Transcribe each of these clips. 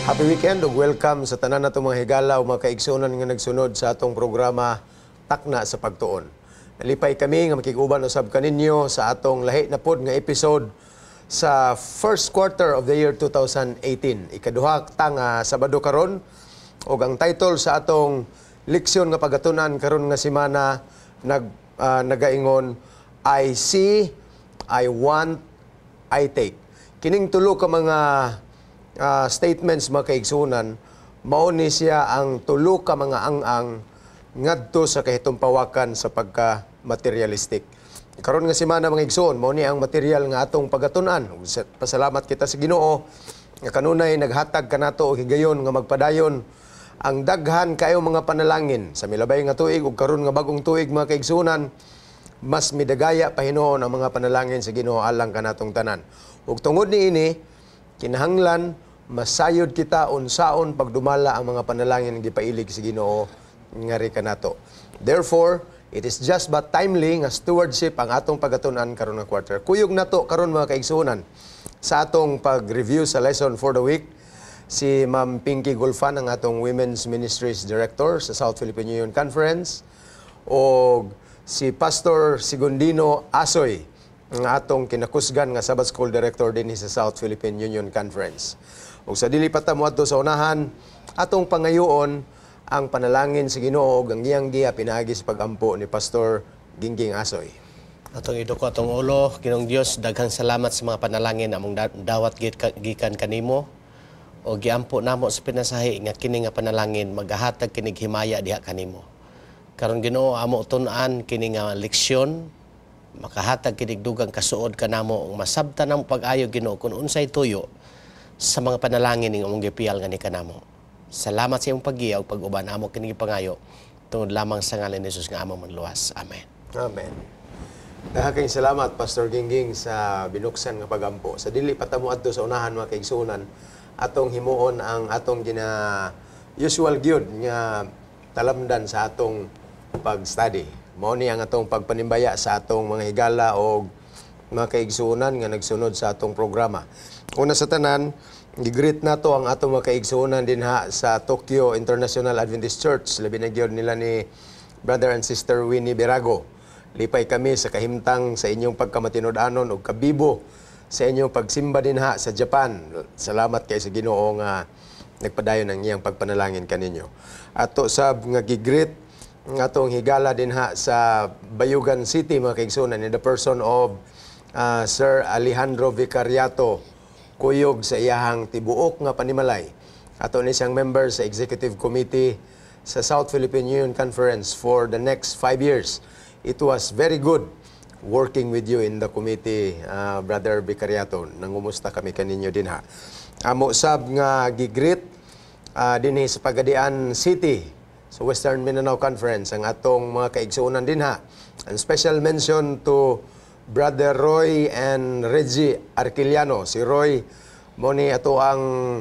Happy weekend ug welcome sa tanan natong mga higala ug mga kaigsuonan nga nagsunod sa atong programa Takna sa Pagtuon. Nalipay kami nga makig-uban usab kaninyo sa atong lahi na pod nga episode sa first quarter of the year 2018. Ikaduha ta nga Sabado karon ug ang title sa atong leksyon nga pagatunan karon nga semana nagaingon, "I see, I want, I take." Kining tulo ka mga statements, mga kaigsunan, mao ni siya ang tulo ka mga ang-ang ngadto sa kahitumpawakan sa pagka materialistic. Karon nga semana, mga igsoon, mao ni ang material nga atong pagatun-an. Ug pasalamat kita sa Ginoo nga kanunay naghatag kanato og higayon nga magpadayon ang daghan kayo mga panalangin sa milabay nga tuig ug karon nga bagong tuig, mga kaigsuonan, mas midagaya pa hinuon ang mga panalangin sa Ginoo alang kanatong tanan. Ug tungod niini, kinahanglan masayod kita unsaon pagdumala ang mga panalangin nga gipailig sa Ginoo ngari kanato. Therefore, it is just but timely nga stewardship ang atong pagatun-an karon nga quarter. Kuyog nato karon, mga kaigsuonan, sa atong pag-review sa lesson for the week si Ma'am Pinky Gulfan, ang atong Women's Ministries Director sa South Philippine Union Conference, o si Pastor Segundino Asoy, ang atong kinakusgan nga Sabbath School Director din sa South Philippine Union Conference. Ug sa dili pa ta moadto sa unahan, atong pangayoon ang panalangin sa Ginoo ug ang iyang giya pinaagi sa pagampo ni Pastor Gingging Asoy. Atong iduko atong ulo. Ginoong Dios, daghang salamat sa mga panalangin among dawat gikan kanimo. O giampo namo sa pinasahi nga kini nga panalangin magahatag kinig himaya diha kanimo. Karon, Ginoo, amo tun-an kini nga leksyon, makahatag kinig dugang kasuod kanamo ug masabtan namo pag-ayo, Ginoo, kung unsay tuyo sa mga panalangin ning among gipiyal ngani kanamo. Salamat sa imong paggiya ug pag-uban. Amo kini gipangayo tungod lamang sa ngalan ni Jesus nga among Manluwas. Amen. Amen. Daghang salamat, Pastor Gingging, sa binuksan nga pagampo. Sa dili pa ta moadto sa unahan, mga kaigsuonan, atong himuon ang atong gina usual gyud nga talamdan sa atong pag-study. Mao ni ang atong pagpanimbaya sa atong mga higala o mga kaigsuonan nga nagsunod sa atong programa. Una sa tanan, gi-greet nato ang atong mga kaigsuonan dinha sa Tokyo International Adventist Church, labi na gyud nila ni Brother and Sister Winnie Berago. Lipay kami sa kahimtang sa inyong pagkamatinud-anon ug kabibo sa inyong pagsimba dinha sa Japan. Salamat kay sa Ginoo nga nagpadayon ang iyang pagpanalangin kaninyo. Ato sab nga gi-greet ang atong higala dinha sa Bayugan City, mga kaigsuonan, in the person of Sir Alejandro Vicariato kuyog sa iyahang tibuok nga panimalay. Ato ni siyang member sa Executive Committee sa South Philippine Union Conference for the next 5 years. It was very good working with you in the committee, Brother Vicariato. Nangumusta kami kaninyo dinha. Amo sab nga gi-greet dinhi sa Pagadian City sa Western Mindanao Conference ang atong mga kaigsuonan dinha. And special mention to Brother Roy and Reggie Arquiliano. Si Roy mo ni ato ang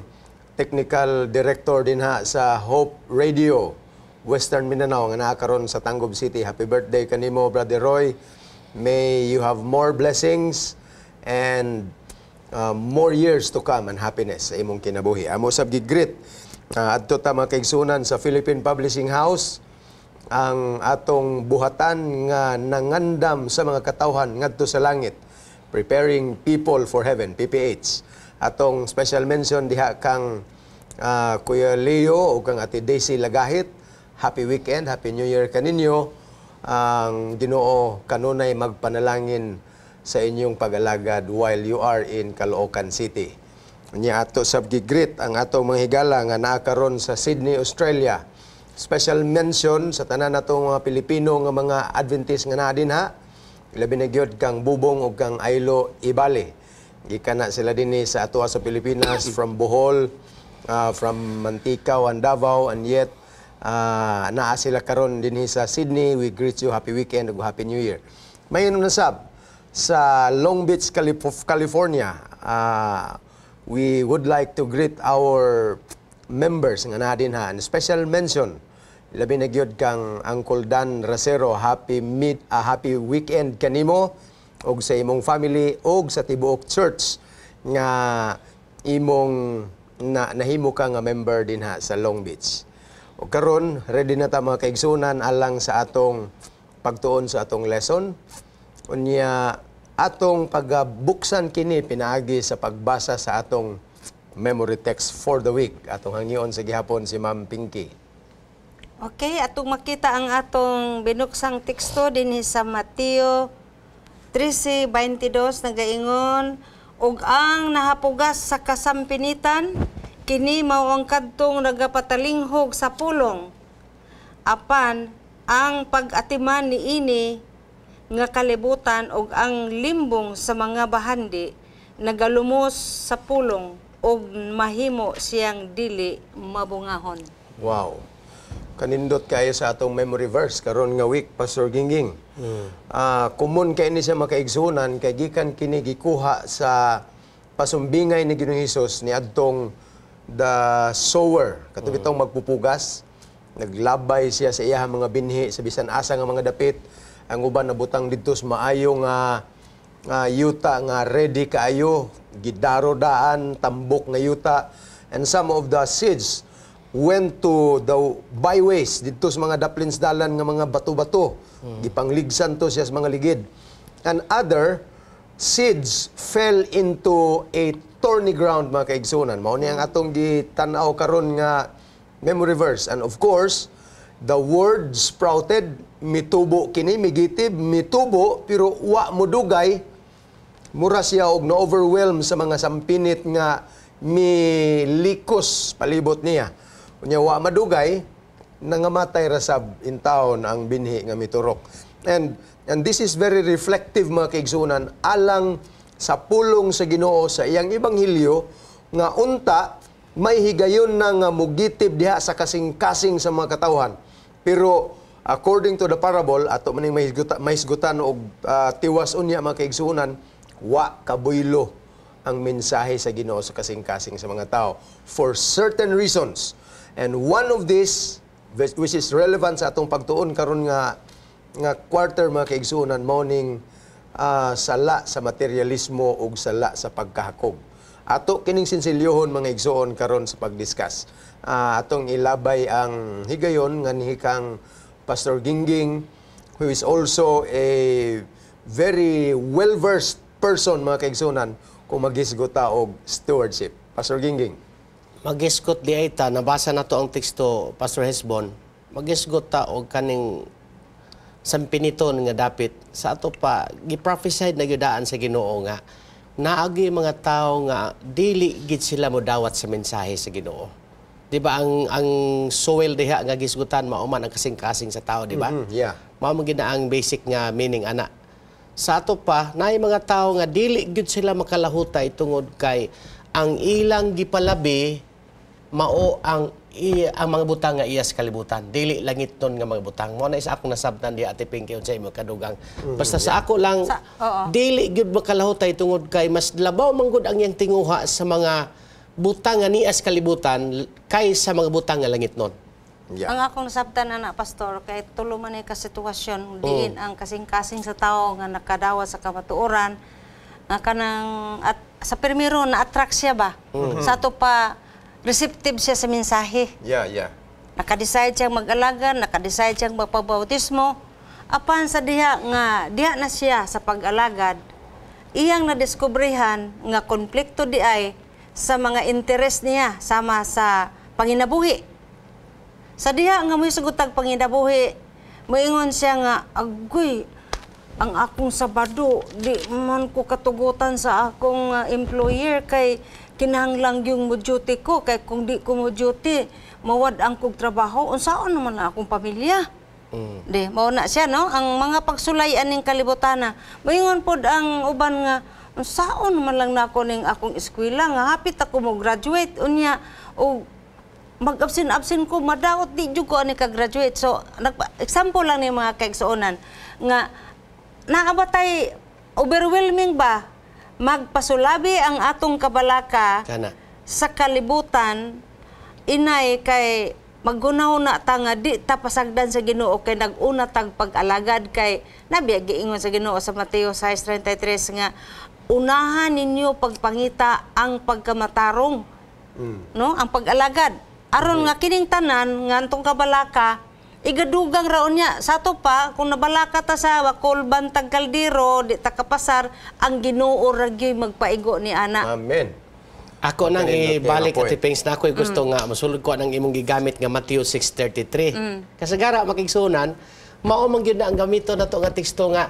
technical director dinha sa Hope Radio Western Mindanao nga naa karon sa Tangub City. Happy birthday kanimo, Brother Roy. May you have more blessings and more years to come and happiness sa imong kinabuhi. Amo sab gi-greet adto ta, mga kaigsuonan, sa Philippine Publishing House, ang atong buhatan nga nangandam sa mga katawhan ngadto sa langit, Preparing People for Heaven, PPH. Atong special mention diha kang Kuya Leo o kang Ate Daisy Lagahit. Happy weekend, Happy New Year kaninyo. Ang Ginoo kanunay magpanalangin sa inyong pag-alagad while you are in Caloocan City. Nya ato sab gi-greet ang atong mga higala nga naa karon sa Sydney, Australia. Special mention sa tanan natong mga Pilipino nga mga Adventist nga naa dinha. Labi na gyud kang Bubong ug kang Ailo Ibali. Gikan na sila dinhi sa atoa sa Pilipinas from Bohol, from Manticao and Davao, and yet naa sila karon dinhi sa Sydney. We greet you, happy weekend ug happy New Year. May na sab sa Long Beach, California. We would like to greet our members nga naa dinha. And special mention labi na gyud kang Uncle Dan Racero. Happy weekend kanimo ug sa imong family ug sa tibuok church nga imong Na nahimo ka nga member dinha sa Long Beach. O karon, ready na ta, mga kaigsunan, alang sa atong pagtuon sa atong lesson. Unya atong pagbuksan kini pinaagi sa pagbasa sa atong memory text for the week. Atong hangyoon sa gihapon si Ma'am Pinky. Okay, atong makita ang atong binuksang teksto dinhi sa Mateo 13:22, nagaingon, "Ug ang nahapugas sa kasampinitan, kini mao ang kadtong nagapatalinghog sa pulong, apan ang pag-atiman niini nga kalibutan ug ang limbong sa mga bahandi nagalumos sa pulong ug mahimo siyang dili mabungahon." Wow. Kanindot kayo sa atong memory verse karon nga week, Pastor Gingging. Common kay ni siya, mga kaigsunan, kay gikan kini gikuha sa pasumbingay ni Ginoong Hesus ni adtong the sower, katong bitong magpupugas. Naglabay siya sa iyahang mga binhi sa bisan asa nga mga dapit. Ang uban nabutang didto sa maayo nga nga yuta nga ready kaayo, gidaro daan, tambok nga yuta, and some of the seeds went to the byways, didto sa mga daplins dalan nga mga bato-bato. Gipangligsan to siya sa mga ligid. And other seeds fell into a thorny ground, mga kaigsunan. Mao ni ang atong gitan-aw karon nga memory verse. And of course, the word sprouted, mitubo kini, migitib, mitubo, pero wa modugay, mura siya og na-overwhelm sa mga sampinit nga milikos palibot niya. Unya wa madugay, nangamatay ra sab in town ang binhi nga miturok. And this is very reflective, mga kaigsunan, alang sa pulong sa Ginoo sa iyang ebanghelyo nga unta may higayon na nga mugitib diha sa kasing-kasing sa mga katawhan. Pero according to the parable, ato maning mahisgutan og tiwas unya, mga kaigsunan, wa kabuylo ang mensahe sa Ginoo sa kasing-kasing sa mga tao for certain reasons. And one of these, which is relevant sa atong pagtuon karon nga nga quarter, mga kaigsuonan, mao ning sala sa materialismo ug sala sa pagkahakog. Ato kining sinsilyohon, mga igsoon, karon sa pagdiscuss. Atong ilabay ang higayon nga nihikang Pastor Gingging, who is also a very well-versed person, mga kaigsunan, kung maghisgot ta og stewardship. Pastor Gingging. Magisgot di ay ta, nabasa na to ang teksto, Pastor Hesbon. Magisgot ta og kaning sampiniton nga dapit. Sa ato pa, gi-prophesied na gyudaan sa Ginoo nga naagi mga tao nga dili gid sila modawat sa mensahe sa Ginoo. Di ba ang soil diha nga gisgutan mao man ang kasing-kasing sa tao, di ba? Yeah. Mao man gid na ang basic nga meaning ana. Sa ato pa, naay mga tao nga dili gyud sila makalahutay tungod kay ang ilang gipalabi mao ang mga butang nga iya sa kalibutan, dili langitnon nga mga butang. Mao na isa akong nasabtan di, Ate Pinky, unsa imo kadugang. Basta sa ako lang, dili gyud makalahutay tungod kay mas labaw man gud ang iyang tinguha sa mga butang nga niya sa kalibutan kaysa mga butang nga langitnon. Ang akong nasabtan ana, Pastor, kay tulo man ni ka sitwasyon diin ang kasing-kasing sa tao nga nakadawa sa kamatuoran nga kanang at sa primero na attract siya ba. Sa ato pa, receptive siya sa mensahe. Naka-decide siyang mag-alagad, naka-decide siyang magpabautismo. Apan sa diha nga diha na siya sa pag-alagad, iyang nadiskubrehan nga konflikto di ay sa mga interes niya sama sa panginabuhi. Sa diha nga mohisgot tag panginabuhi, moingon siya nga, "Agoy, ang akong Sabado di man ko katugutan sa akong employer kay kinahanglang yung mo duty ko, kay kung di ko mo duty mawad-an kog trabaho, unsaon naman ang akong pamilya?" Di mao na siya, no, ang mga pagsulay aning kalibutana. Moingon pod ang uban nga, "Unsaon man lang nako ning akong eskwela nga hapit ako mo graduate, unya og mag-absent-absent ko, madaot, di jud ko ani ka-graduate." So example lang ni, mga kaigsuonan, nga naa ba tay overwhelming ba, magpasulabi ang atong kabalaka Kana. sa kalibutan inay, kay maghunaw na ta nga di ta pasagdan sa Ginoo kay nag-una tag pag-alagad, kay nabi giingon sa Ginoo sa Mateo 6:33 nga unahan ninyo pagpangita ang pagkamatarong. No, ang pag-alagad. Aron nga kining tanan nga antong kabalaka igadugang raon niya. Sa ato pa, kung nabalaka ta sa kulban tag kaldero, di ta kapasar, ang Ginoo ra gyud magpaigo ni ana. Amen. Ako nang Kanindot ibalik kay nga at Pings na ako'y gusto nga mosulod ko ang imong gigamit nga Matthew 6:33. Kasagara, makigsunan, mao man gyud na ang gamito nato nga teksto nga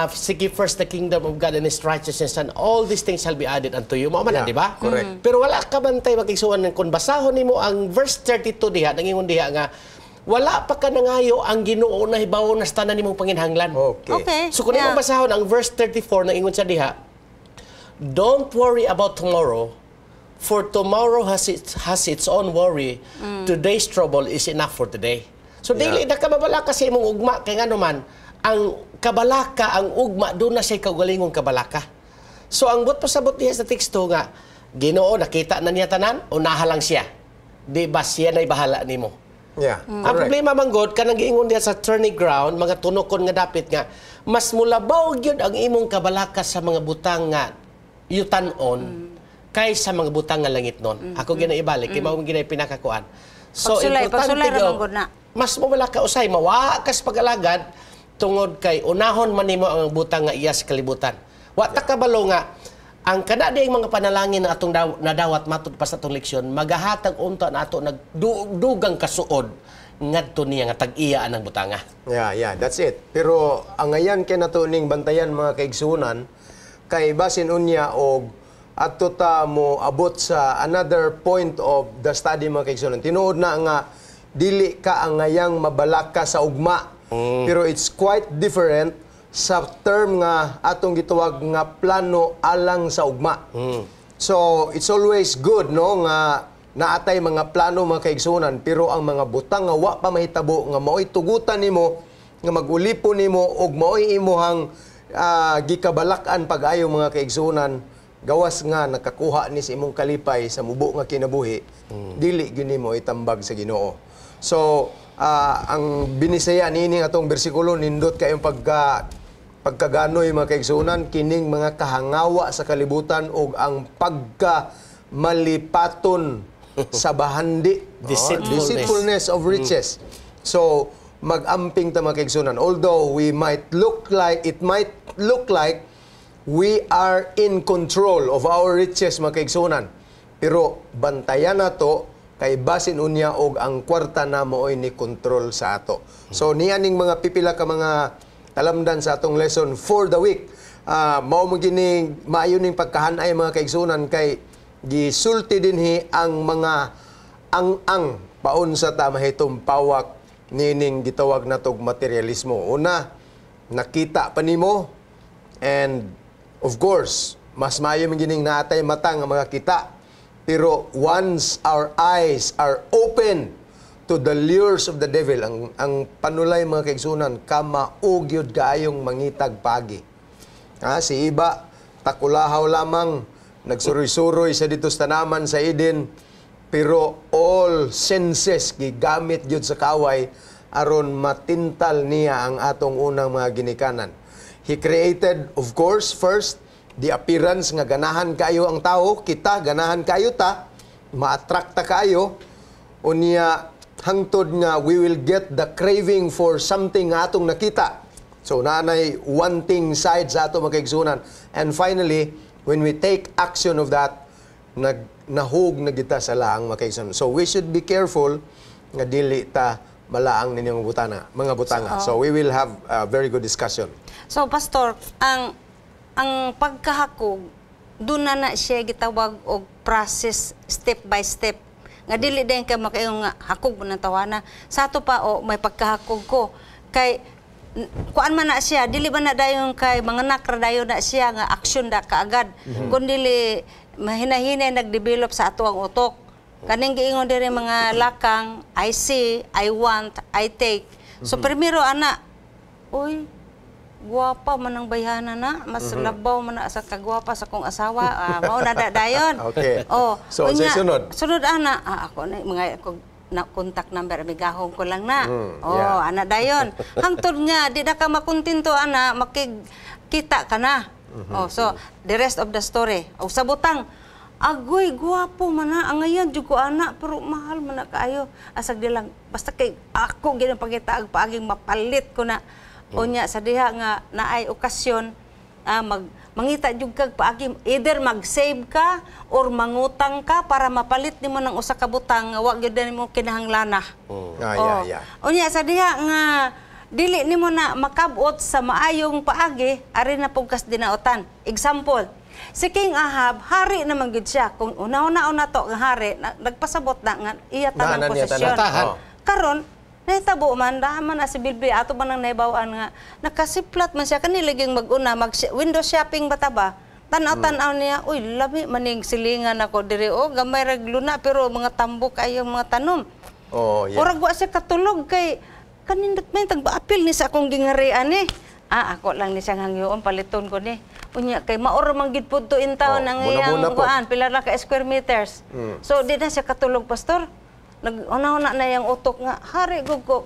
"Seek ye first the kingdom of God and His righteousness, and all these things shall be added unto you." Mao man na, Yeah, di ba? Correct. Pero wala ka bantay, makigsunan, kung basahon nimo ang verse 32 diha, nangingon diha nga wala pa ka nangayo, ang Ginoo na hibawo na sa tanan nimong panginhanglan. So kung imong basahon ang verse 34, nangingon siya diha, "Don't worry about tomorrow, for tomorrow has its own worry. Today's trouble is enough for today." So dili na ka mabalaka sa imong ugma kay ngano man ang kabalaka, ang ugma doon na siya kaugalingong kabalaka. So ang buot pasabot diha sa teksto nga Ginoo nakita na niya tanan, unaha lang siya. Di ba siya na'y bahala nimo? Yeah. Ang Correct. problema man gud, kanang giingon diha sa thorny ground, mga tunokon nga dapit nga mas mulabaw gyud ang imong kabalaka sa mga butang nga yutan-on kaysa mga butang nga langitnon. Ako gyud na ibalik kay mao man gyud na pinakakuan. So Pagsulay, importante pagsulay ra gyud, man gud na. mas mawala ka usay, mawa ka sa pag-alagad tungod kay unahon man nimo ang butang nga iya sa kalibutan. Wa ta kabalo nga ang kana diyang mga panalangin na atong nadawat matud pa sa atong leksyon magahatag unta na ato nagdugang kasuod ngadto niya nga tag-iya anang butanga. Yeah, that's it. Pero ang ngayan kay nato ning bantayan, mga kaigsunan, kay basin unya og adto ta mo abot sa another point of the study, mga kaigsunan. Tinuod na nga dili ka ang ngayang mabalaka sa ugma. Pero it's quite different sa term nga atong gitawag nga plano alang sa ugma. So, it's always good, no, nga naatay mga plano, mga kaigsunan, pero ang mga butang nga wa pa mahitabo nga mao'y tugutan nimo nga magulipon nimo og mao'y imuhang gikabalak-an pag-ayo, mga kaigsunan, gawas nga nakakuha ni sa imong kalipay sa mubo nga kinabuhi, dili gyud nimo itambag sa Ginoo. So, ang binisaya niini atong bersikulo, nindot kayong pagkaganoy, mga kaigsunan, kining mga kahangawa sa kalibutan ug ang pagka malipaton sa bahandi. Deceitfulness. Oh, deceitfulness of riches. So magamping ta, mga kaigsunan, although we might look like it might look like we are in control of our riches, mga kaigsunan, pero bantayan nato kay basin unya og ang kwarta na mooy ni control sa ato. So niya ning mga pipila ka mga talamdan sa atong lesson for the week. Mao mo gining maayo ning pagkahanay, mga kaigsunan, kay gisulti dinhi ang mga ang-ang paunsa ta mahitum pawak nining gitawag natog materialismo. Una, nakita pa nimo and of course, mas maayo man gining naatay mata nga makakita. Pero once our eyes are open to the lures of the devil, ang panulay, mga kaigsunan, kamao gyud kaayong mangitag pagi. Ha, si iba, takulahaw lamang, nagsuroy-suroy sa dito sa tanaman sa Eden, pero all senses gigamit gyud sa kaway aron matintal niya ang atong unang mga ginikanan. He created, of course, first, the appearance nga ganahan kayo ang tao, kita, ganahan kayo ta, ma-attract ta kayo, unya hangtod nga we will get the craving for something nga atong nakita. So naanay wanting side sa ato, mga kaigsunan. And finally, when we take action of that, nahug na kita sa laang, mga kaigsunan. So we should be careful nga dili ta malaang ninyong butana, mga butanga. So we will have a very good discussion. So Pastor, ang pagkahakog doon na na siya gitawag og process, step by step. Nga dili din ka makaingon nga hakog mo ng tawana. Sa ato pa o may pagkahakog ko kay kuan man na siya, dili ba na dayon kay mga ra dayon na siya nga action da kaagad. Kun dili mahinahinay nagdevelop sa ato ang utok. Kaning giingon diri mga lakang, I see, I want, I take. So primero ana, uy, guwapa man ang bayhana na, mas labaw man na sa kagwapa sa kong asawa. Ah, mao na da dayon. Oh, So, unya, unsay sunod? Sunod ana, ako na mga ako na contact number amigahon ko lang na. Oh, ana dayon. Hangtod nga di na ka makontento ana, makig kita ka na. Oh, so the rest of the story. Og sa butang, Agoy, guwapo man na. Ang ngayon, jud ko ana, pero mahal man na kaayo. Asag di lang, basta kay ako ginang pangita ang paaging mapalit ko na. Unya sa diha nga naay okasyon, mag mangita jud kag paagi, either mag-save ka or mangutang ka para mapalit nimo ng usa ka butang nga wa gyud nimo kinahanglana. Ah, yeah. Unya sa diha nga dili nimo na makabot sa maayong paagi, ari na pugkas dinautan. Example, si King Ahab, hari naman gyud siya. Kung una-una to nga hari, nagpasabot na nga iya tanang Na, na niya posisyon. tanan. Tahan. Oh. Karon, nahitabo man, daan man na si Bilbi, ato man ang nahibaw-an nga, nakasiplat man siya, kanila ging mag-una, mag window shopping ba ta ba? Tanaw-tanaw niya, "Uy, lami maning silingan ako diri, oh, gamay rag luna, pero mga tambok ayo mga tanom." Murag wa siya katulog kay kanindot man tagbaapil ni sa akong gingarian eh. Ah, ako lang ni siyang hangyoon, paliton ko ni. Unya kay maoro man gid pud to in town Oh, ang muna-muna iyang po. kuan, pila ra ka square meters. So di na siya katulog, Pastor. Nag-una-una na yang utok nga hari gud ko.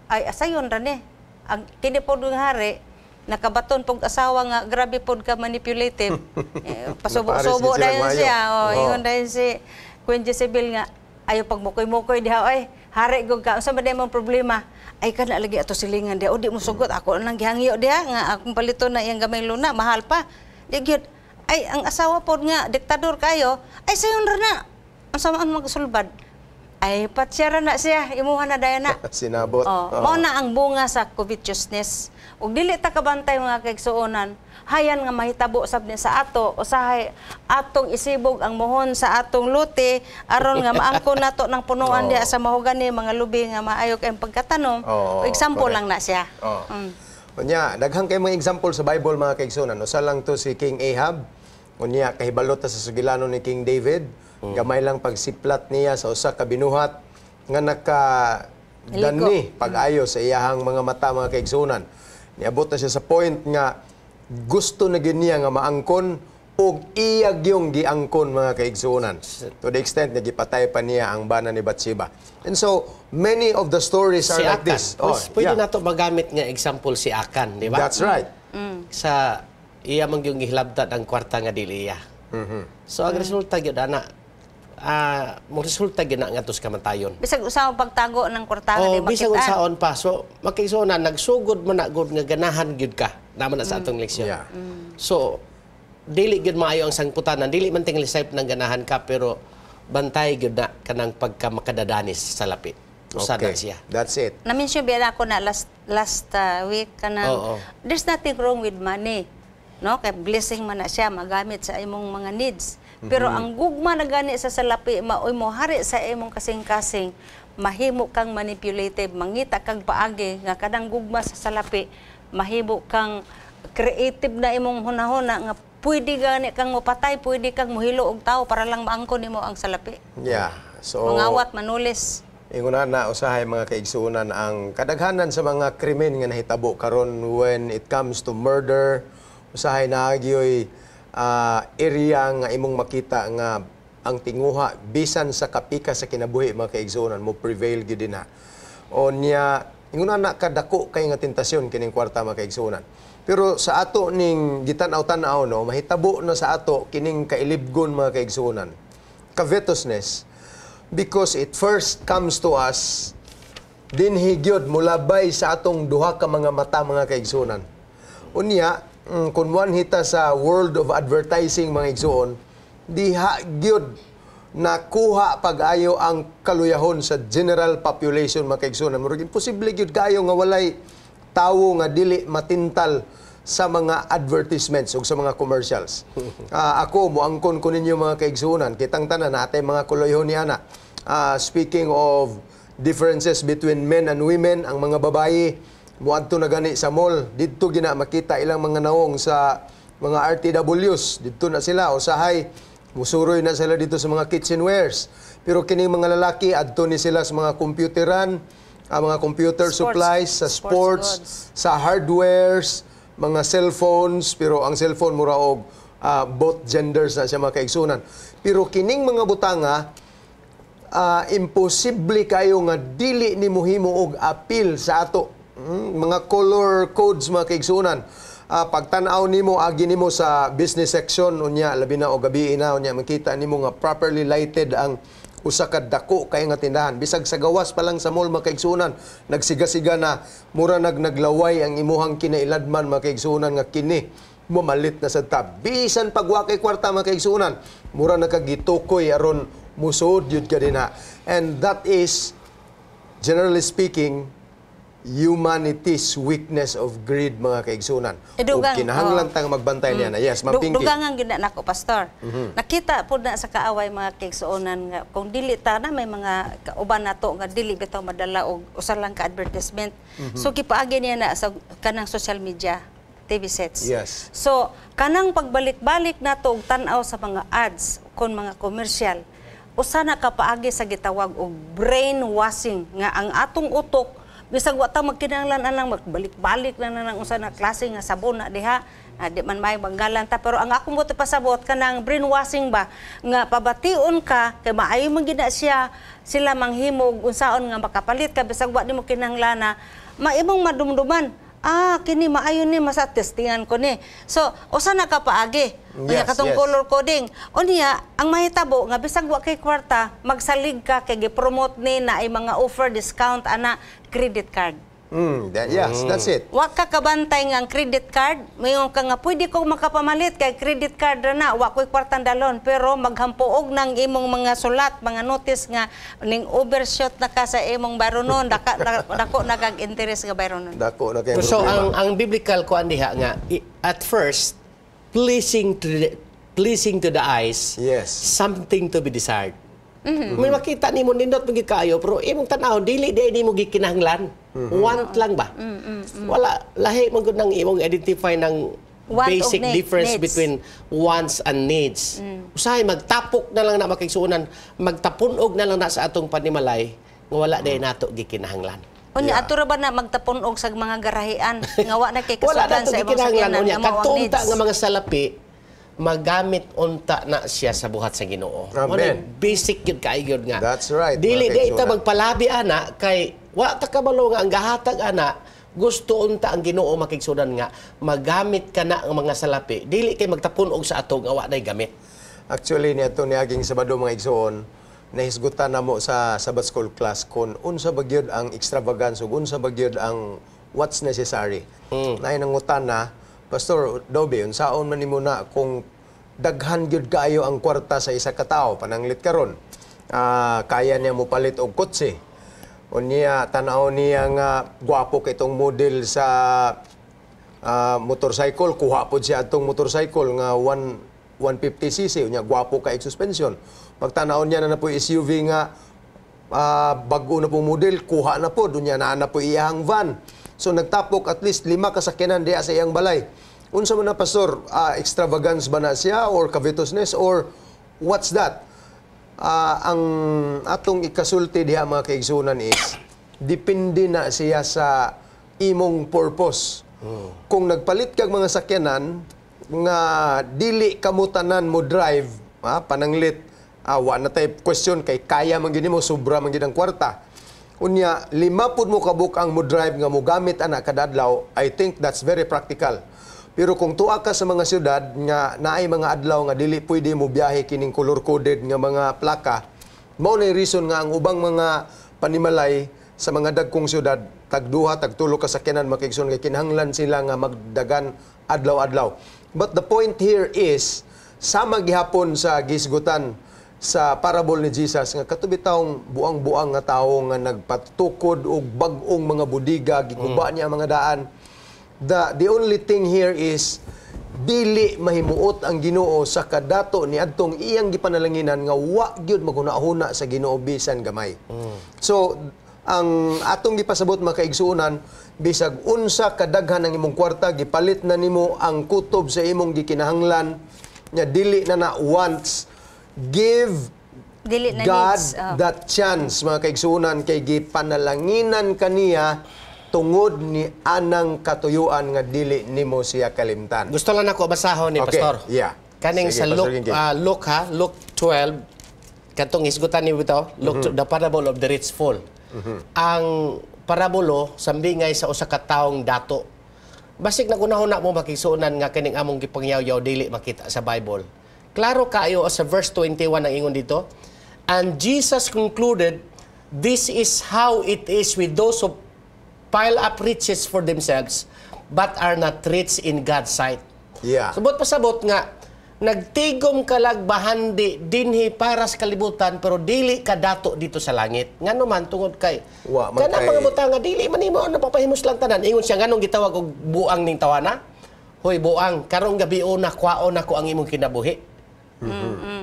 Ay asayon ra ni. Ang kini pod nga hari nakabaton pog asawa nga grabe pod ka manipulative. Eh, pasubo-subo Napares gid sila dayon maayo. siya. Oh, ingon dayon si Queen Jezebel nga ayo pagmukoy-mukoy diha, "Ay, hari gud ka, unsa man mong problema?" "Ay, kana lagi ato silingan diha." "O, di mo sugot, ako nang gihangyo diha nga akong paliton na iyang gamay luna, mahal pa." Di gyud. Ay, ang asawa pod nga diktador kayo, ay sayon ra na. Unsa man magsulbad? Ay, patsya ra na siya, imuha na dayon na. Sinabot. Oh, mao na ang bunga sa covetousness. Ug dili ta kabantay, mga kaigsuonan, hayan nga mahitabo sab ni sa ato, usahay atong isibog ang mohon sa atong luti aron nga maangkon nato ng punuan diha sa mahogani, mga lubi nga maayo kay pagkatanom. Example lang na siya. Unya, daghan kay mga example sa Bible, mga kaigsuonan. Usa lang to si King Ahab. Unya kahibalo ta sa sugilanon ni King David. Gamay lang pagsiplat niya sa usa ka binuhat nga naka dani pag-ayo sa iyahang mga mata, mga kaigsuonan. Niabot na siya sa point nga gusto na gyud niya nga maangkon og iya gyung giangkon, mga kaigsuonan. To the extent nga gipatay pa niya ang bana ni Bathsheba. And so many of the stories are Si like Akan. this. Oh, pwede nato magamit nga example si Akan, di ba? That's right. Sa iya man yung gihilabtan ang kwarta nga dili iya. So ang resulta gyud ana, mo resulta gyud na ngadto sa kamatayon. Bisag usa pagtago ng kwarta nga Oh, di bisag makitaan. unsaon pa. So makigsuonan, nagsugod man na gud nga ganahan gyud ka. Naman na sa atong leksyon. So dili gyud maayo ang sangputanan, dili man tingali safe nang ganahan ka, pero bantay gyud na kanang pagka makadadanis sa salapi. Usa na siya. That's it. Na-mention ba ako na last last week kanang there's nothing wrong with money. No? Kay blessing man na siya magamit sa imong mga needs. Pero ang gugma na gani sa salapi maoy mo hari sa imong kasing-kasing, mahimo kang manipulative, mangita kag paagi nga kanang gugma sa salapi mahimo kang creative na imong hunahuna nga pwede gani kang mopatay, pwede kang mohilo og tao para lang maangkon nimo ang salapi. So Mangawat, manulis. Ingon na usahay, mga kaigsuonan, ang kadaghanan sa mga krimen nga nahitabo karon when it comes to murder, usahay naagyoy area nga imong makita nga ang tinguha bisan sa kapika sa kinabuhi, mga kaigsuonan, mo prevail gyud na. Onya ingon na kadako kay nga tentasyon kining kwarta, mga kaigsuonan. Pero sa ato ning gitan-aw-tan-aw, no, mahitabo na sa ato kining kailibgon, mga kaigsuonan. Covetousness, because it first comes to us dinhi gyud mulabay sa atong duha ka mga mata, mga kaigsuonan. Unya, kung hita sa world of advertising, mga igsuon, diha gyud nakuha pag-ayo ang kaluyahon sa general population, mga kaigsuonan. Murag imposible gyud kayo nga walay tawo nga dili matintal sa mga advertisements ug sa mga commercials. Ako, muangkon ko ninyo, mga kaigsuonan, kitang tanan natay mga kuluyahon ni ana. Speaking of differences between men and women, ang mga babae muadto na gani sa mall, didto gina makita ilang mga naong sa mga RTWs, didto na sila usahay musuroy na sila dito sa mga kitchenwares. Pero kining mga lalaki, adto ni sila sa mga computeran, ang mga computer Sports. supplies, sa Sports sports, goods. sa hardwares, mga cellphones, pero ang cellphone mura og both genders na siya, mga kaigsunan. Pero kining mga butanga, imposible kayo nga dili ni mohimo og appeal sa ato. Mga color codes, mga kaigsunan. Pagtan-aw nimo, agi nimo sa business section unya, labi na og gabi na unya, makita nimo nga properly lighted ang usa ka dako kay nga tindahan. Bisag sa gawas pa lang sa mall, mga kaigsuonan, nagsiga-siga na, mura naglaway ang imuhang kinailadman, mga kaigsuonan, nga kini mamalit na sa ta. Bisan pag wa kay kwarta, mga kaigsuonan, mura na kag gitukoy aron musuod yun ka dinha. And that is, generally speaking, humanity's weakness of greed, mga kaigsuonan. Eh, dugang, Ug kinahanglan tang magbantay niya na. Yes, Ma'am Pinky. Dugangan gyud na nako, Pastor. Nakita pud na sa kaaway, mga kaigsuonan, nga kung dili ta na may mga kauban nato nga dili bitaw madala og usa lang ka advertisement. So gipaagi niya na sa kanang social media, TV sets. So kanang pagbalik-balik nato og tan-aw sa mga ads kon mga commercial, usa na ka paagi sa gitawag og brainwashing nga ang atong utok, bisag wa ta magkinahanglan anang, magbalik-balik na na nang usa na klase nga sabon na diha. Ah, di man may banggalan ta, pero ang akong buot pasabot, kanang brainwashing ba nga pabation ka kay maayo man gid na siya sila manghimog unsaon nga makapalit ka bisag wa nimo kinahanglan, maimong madumduman, "Ah, kini maayo ni, masa testingan ko ni." So usa na ka paagi. Unya katong color coding. Unya ang mahitabo nga bisag wa kay kwarta, magsalig ka kay gi-promote ni na ay mga offer, discount ana, credit card. Yes, that's it. Wa ka kabantay nga ang credit card, mayon ka nga pwede ko makapamalit kay credit card ra na, wa ko'y kwartang dalon, pero maghampoog ng imong mga sulat, mga notice nga ning overshot na ka sa imong bayronon, dako na kag interest nga bayronon. Dako na kay So problema. ang biblical kuan diha nga at first pleasing to the eyes, something to be desired. May makita nimo, nindot mo kaayo, pero imong tan-aw, dili di nimo gikinahanglan. Want lang ba? Wala lahi man gud nang imong identify ng Want og basic difference needs. Between wants and needs. Usahay magtapok na lang na, makigsuonan, magtapunog na lang na sa atong panimalay nga wala day nato gikinahanglan. Unya ato ra ba na magtapon-og sa mga garahian nga wa na kay Wala na kasudlan to sa imong gikinahanglan. sakyanan Unya nga mao ang kadto unta needs. nga mga salapi, magamit unta na siya sa buhat sa Ginoo. Amen. Mao na basic yun kaayo yun nga. That's right, Dili mga di ta kaigsuonan. Magpalabi ana kay wa ta kabalo nga ang gahatag ana gusto unta ang Ginoo, makigsuonan, nga magamit ka na ang mga salapi dili kay magtapun-og sa ato nga wa nay gamit. Actually, niadto niaging Sabado, mga igsoon, nahisgutan namo sa Sabbath School class kung unsa ba gyud ang extravagance ug unsa ba gyud ang what's necessary. Mm. Naay nangutana, "Pastor Dobe, unsaon man nimo na kung daghan gyud kaayo ang kwarta sa isa ka tawo, pananglit karon? Ah, kaya niya mopalit og kotse. Unya tan-aw niya nga gwapo kay itong model sa motorcycle, kuha pod siya atong motorcycle nga 1 150 cc, unya gwapo kay suspension. Pagtanaw niya na na po SUV nga bag-o na po model, kuha na po, unya naa na po iyang van. So nagtapok at least lima ka sakyanan diha sa iyang balay. Unsa man na, Pastor, extravagance ba na siya or covetousness or what's that?" Ang atong ikasulti diha, mga kaigsuonan, is depende na siya sa imong purpose. Kung nagpalit kag mga sakyanan nga dili kamo tanan mo drive, pananglit, wa na tay question kay kaya man gini mo, sobra man gid ang kwarta. Unya, lima pud mo kabuk ang mo drive nga mo gamit ana kada adlaw, I think that's very practical. Pero kung tuwa ka sa mga syudad nga naay mga adlaw nga dili pwede mo biyahe kining color coded nga mga plaka, mao na reason nga ang ubang mga panimalay sa mga dagkong syudad, tag duha, tag tulo ka sakyanan, mga kaigsoon, kay kinahanglan sila nga magdagan adlaw-adlaw. But the point here is sama gihapon sa gisgutan sa parable ni Jesus nga kato bitawng buang-buang nga tawo nga nagpatukod og bag-ong mga budiga, giguba niya ang mga daan. The only thing here is dili mahimuot ang Ginoo sa kadato ni adtong iyang gipanalanginan nga wa gyud maghuna-huna sa Ginoo bisan gamay. So ang atong gipasabot, mga kaigsuonan, bisag unsa kadaghan ang imong kwarta, gipalit na nimo ang kutob sa imong gikinahanglan nya dili na na wants, give Dili na God needs. Oh. that chance, mga kaigsuonan, kay gipanalanginan kaniya tungod ni anang katuyuan nga dili nimo siya kalimtan. Gusto lang nako basahon ni Okay, Pastor. Yeah. Kaning Sige, sa Pastor Luke, Gingging. Luke ha, Luke 12, katong hisgutan ni bitaw, Luke, the parable of the rich fool. Ang parabolo sambingay sa usa ka taong dato. Basig nagunahon na mo, makigsuonan, nga kining among gipangyaw-yaw dili makita sa Bible. Klaro kaayo sa verse 21 ang ingon dito. And Jesus concluded, "This is how it is with those who pile up riches for themselves but are not rich in God's sight." Subot pasabot nga nagtigom ka lag bahandi dinhi para sa kalibutan pero dili ka dato dito sa langit. Ngano man? Tungod kay Wa man kana mga butang nga dili man nimo napapahimuslan tanan. Ingon siya, nganong gitawag og buang ning tawana? "Hoy buang, karong gabi una kwaon nako ang imong kinabuhi."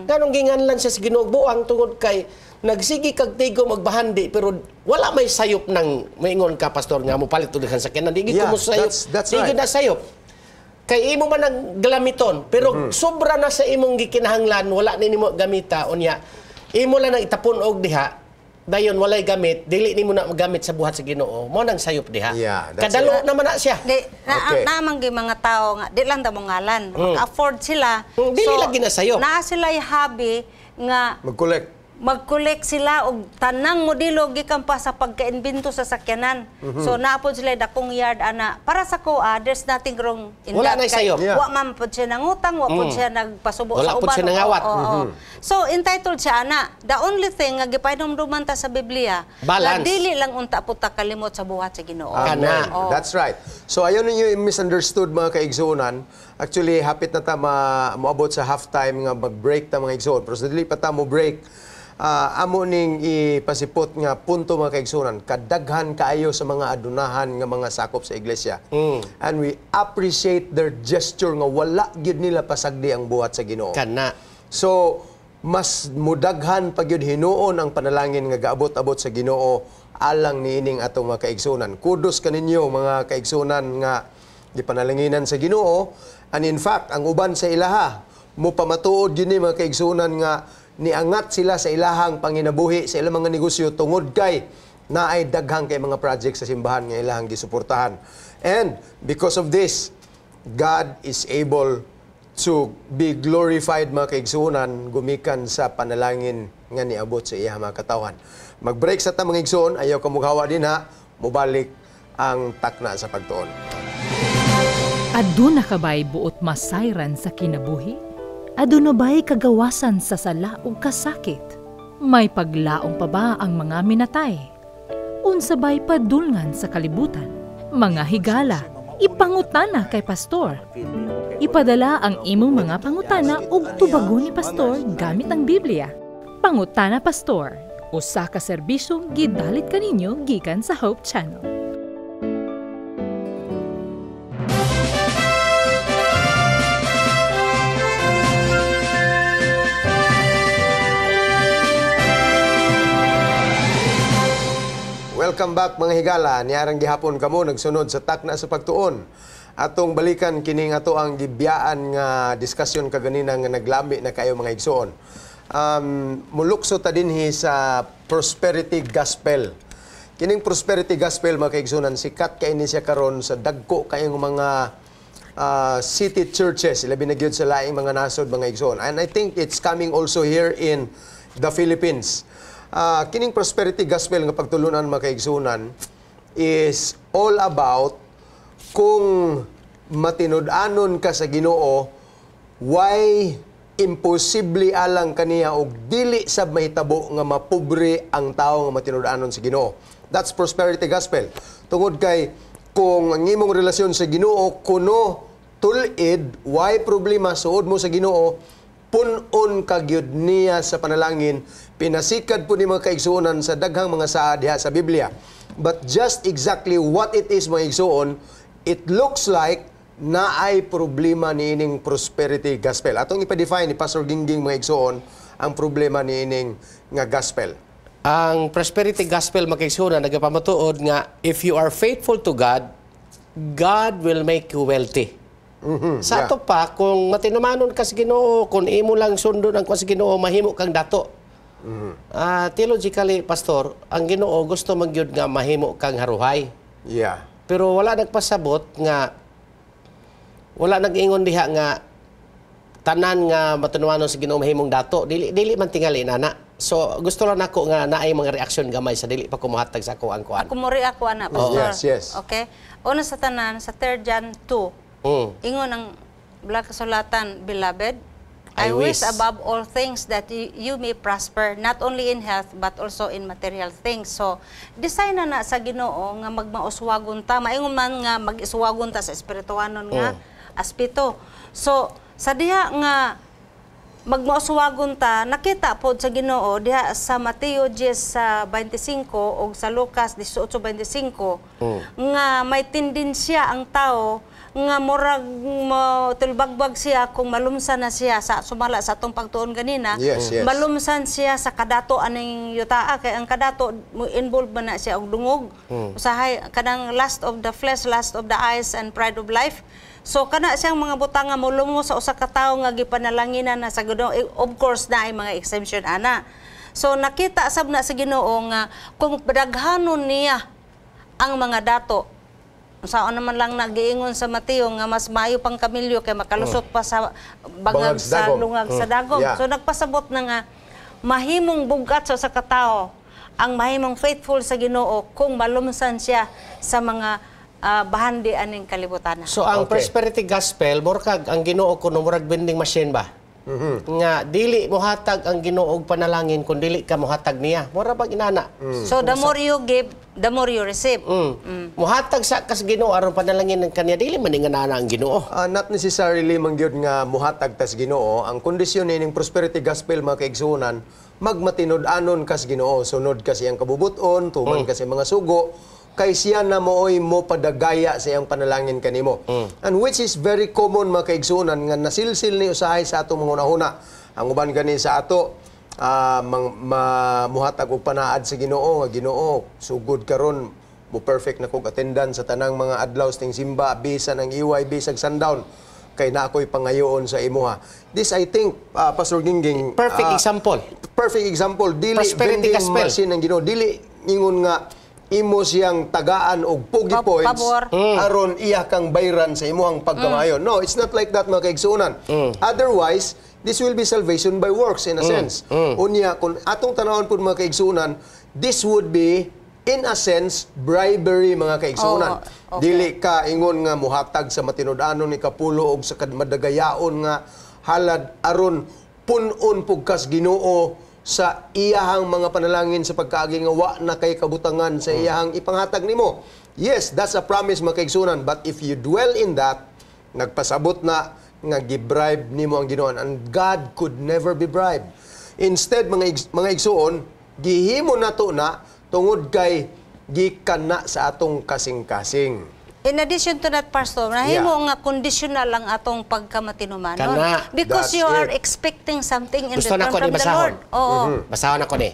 Nganong ginganlan siya sa Ginoo buang? Tungod kay nagsige kag tigom og bahandi pero wala may sayop ng maingon ka, pastor, nga mo palit og sa sakyanan di gid ko mo sayop. That's Di right. gid na sayop. Kay imo man ang galamiton, pero sobra na sa imong gikinahanglan, wala ni nimo gamita unya. Imo lang nang itapon og diha, dayon walay gamit, dili nimo na magamit sa buhat sa Ginoo. Mo nang sayop diha. Yeah, that's Kadalo naman na siya. Di, na, naamang gyud mga tao nga di lang ta mo ngalan. Maka-afford sila. Dili lagi na sayop. Naa sila hobby nga Mag-collect. Mag-collect sila og tanang modelo gikan pa sa pagka-imbento sa sakyanan. So naa pod sila dakong yard ana. Para sa ko, there's nothing wrong in Wala that. na Kay sayop. wa man pod siya nangutang, wa pod siya nagpasubo Wala sa pod uban. siya nangawat. Oo. So entitled siya ana. The only thing nga gipahinumduman ta sa Biblia, Balance. nga dili lang unta pud ta kalimot sa buhat sa Ginoo. Amen. Kana. Oo. That's right. So ayaw ninyo misunderstood, mga kaigsuonan. Actually, hapit na ta moabot sa halftime nga mag-break ta, mga igsuon. Pero sa dili pa ta mo break, amo ning ipasipot nga punto, mga kaigsuonan, kadaghan kaayo sa mga adunahan nga mga sakop sa iglesia. And we appreciate their gesture nga wala gyud nila pasagdi ang buhat sa Ginoo. Kana. So, mas mudaghan pa gyud hinuon ang panalangin nga gaabot-abot sa Ginoo alang niining atong mga kaigsunan. Kudos kaninyo, mga kaigsunan, nga gipanalanginan sa Ginoo. And in fact, ang uban sa ilaha mo pamatuod gyud ni, mga kaigsunan, nga niangat sila sa ilahang panginabuhi, sa ilang mga negosyo, tungod kay naay daghang kay mga project sa simbahan nga ilahang gisuportahan. And because of this, God is able to be glorified, mga kaigsuonan, gumikan sa panalangin nga niabot sa iya mga katawhan. Mag-break sa ta, mga igsoon, ayaw ka mughawa dinha, mubalik ang Takna sa Pagtuon. Aduna ka ba'y buot masayran sa kinabuhi? Aduna ba'y kagawasan sa sala ug kasakit? May paglaom pa ba ang mga minatay? Unsa ba'y padulngan sa kalibutan? Mga higala, ipangutana kay pastor. Ipadala ang imong mga pangutana ug tubagon ni pastor gamit ang Biblia. Pangutana Pastor, usa ka serbisyo gidalit kaninyo gikan sa Hope Channel. Welcome back, mga higala. Niarang gihapon kamo nagsunod sa Takna sa Pagtuon. Atong balikan kining ato ang gibiyaan nga diskusyon kaganina nga naglami na kayo, mga igsoon. Mulukso ta dinhi sa prosperity gospel. Kining prosperity gospel, mga kaigsuonan, sikat kay ni siya karon sa dagko kayong mga city churches, labi na gyud sa laing mga nasod, mga igsoon. And I think it's coming also here in the Philippines. Kining prosperity gospel nga pagtulunan, mga kaigsuonan, is all about kung matinud-anon ka sa Ginoo, why imposible alang kaniya og dili sab mahitabo nga mapobre ang tao nga matinud-anon sa Ginoo. That's prosperity gospel. Tungod kay kung ang imong relasyon sa Ginoo kuno tul-id, why problema, suod mo sa Ginoo, pun-on ka gyud niya sa panalangin. Pinasikad po ni, mga kaigsuonan, sa daghang mga saa diha sa Biblia. But just exactly what it is, mga igsuon, it looks like naay problema niining prosperity gospel. Atong ipa-define ni Pastor Gingging, mga igsuon, ang problema niining nga gospel. Ang prosperity gospel, mga kaigsuonan, nagapamatuod nga if you are faithful to God, God will make you wealthy. Sa ato pa, kung matinumanon ka sa Ginoo, kung imo lang sundon ang kuan sa Ginoo, mahimo kang dato. Theologically, pastor, ang Ginoo gusto man gyud nga mahimo kang haruhay. Pero wala nagpasabot nga wala nag-ingon diha nga tanan nga matinumanon sa Ginoo mahimong dato. Dili dili man tingali nana. So gusto lang nako nga naay mga reaksyon gamay sa dili pa ko mohatag sa ako ang kuan. Ako mo ako ana, Pastor. Yes. Okay? Una sa tanan, sa 3 John 2, ingon ang Balaang Kasulatan, "Beloved, I I wish wish above all things that you may prosper, not only in health, but also in material things." So, design na na sa Ginoo nga magmauswagon ta. Maingon man nga mag-iswagon ta sa espirituanon nga aspeto. So, sa diha nga magmauswagon ta, nakita pod sa Ginoo diha sa Mateo 10 sa 25 o sa Lucas 18:25 nga may tendensya ang tao nga murag mo tulbagbag siya kung malumsan na siya sa sumala sa atong pagtuon ganina. Malumsan siya sa kadato aning yutaa, kay ang kadato mo involve man na siya og dungog usahay, kanang lust of the flesh, lust of the eyes and pride of life. So kana siyang mga butang nga molumo sa usa ka tawo nga gipanalanginan na sa Ginoo. Eh, of course na ay mga exemption ana. So nakita sab na sa Ginoo nga kung daghanon niya ang mga dato, saan naman lang nagiingon sa Mateo nga mas maayo pang kamilyo kay makalusot pa sa bangag bangag sa sa dagom. Lungag sa dagom. So nagpasabot na nga mahimong bugat sa usa ka tawo ang mahimong faithful sa Ginoo kung malumsan siya sa mga bahandi aning kalibutan. So ang prosperity gospel, murag ang Ginoo kuno murag vending machine ba? Nga dili mohatag ang Ginoo og panalangin kung dili ka mohatag niya. Mura bag inana. So the more you give, the more you receive. Mohatag sa kas Ginoo aron panalangin ng kaniya, dili man nga nana ang Ginoo. Not necessarily man gyud nga muhatag tas Ginoo. Ang kondisyon nining prosperity gospel, mga kaigsuonan, magmatinud-anon kas Ginoo, sunod ka siyang kabubuton, tuman ka sa mga sugo, kay siya na mooy mo padagaya sa iyang panalangin kanimo. And which is very common, mga kaigsuonan, nga nasilsil ni usahay sa atong mga hunahuna. Ang uban gani sa ato muhatag og panaad sa Ginoo nga, "Ginoo, sugod karon mo perfect na kog attendance sa tanang mga adlaw ting simba, bisan ang iway, bisag sundown, kay na ako'y pangayoon sa imuha." This, I think, Pastor Gingging, Perfect example. Perfect example. Dili prosperity vending gospel. Machine ang Ginoo. Dili ingon nga imo siyang tagaan og pogi points pabor. Aron iya kang bayran sa imuhang pagkamayo. No, it's not like that, mga kaigsuonan. Otherwise, this will be salvation by works in a sense. Unya, kung atong tanawon pud, mga kaigsuonan, this would be in a sense bribery, mga kaigsuonan. Dili ka ingon nga muhatag sa matinud-anon ikapulo og sa madagayaon nga halad aron pun-on pugkas Ginoo sa iyahang mga panalangin sa pagkaagi nga wa na kay kabutangan sa iyahang ipanghatag nimo. Yes, that's a promise, mga kaigsuonan, but if you dwell in that, nagpasabot na nga gibribe nimo ang Ginoo and God could never be bribed. Instead, mga igsuon, gihimo nato na tungod kay gikan na sa atong kasing-kasing. In addition to that, Pastor, nahimo nga conditional lang atong pagkamatinumanon. Kana. Because That's you are it. Expecting something in Gusto na return ko from ni the basahon. Lord. Oo. Basahon ako ni.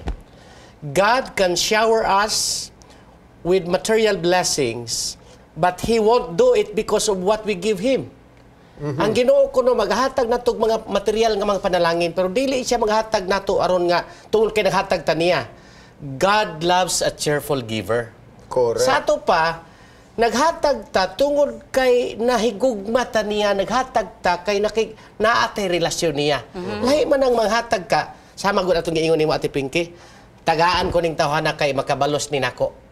God can shower us with material blessings, but He won't do it because of what we give Him. Ang Ginoo kuno maghatag nato og mga material nga mga panalangin, pero dili siya maghatag nato aron nga tungod kay naghatag ta niya. God loves a cheerful giver. Sa ato pa, naghatag ta tungod kay nahigugma ta niya, naghatag ta kay naa tay relasyon niya. Lahi man ang manghatag ka, sama gud atong giingon nimo, Ate Pinky, tagaan ko ning tawhana kay makabalos ni nako.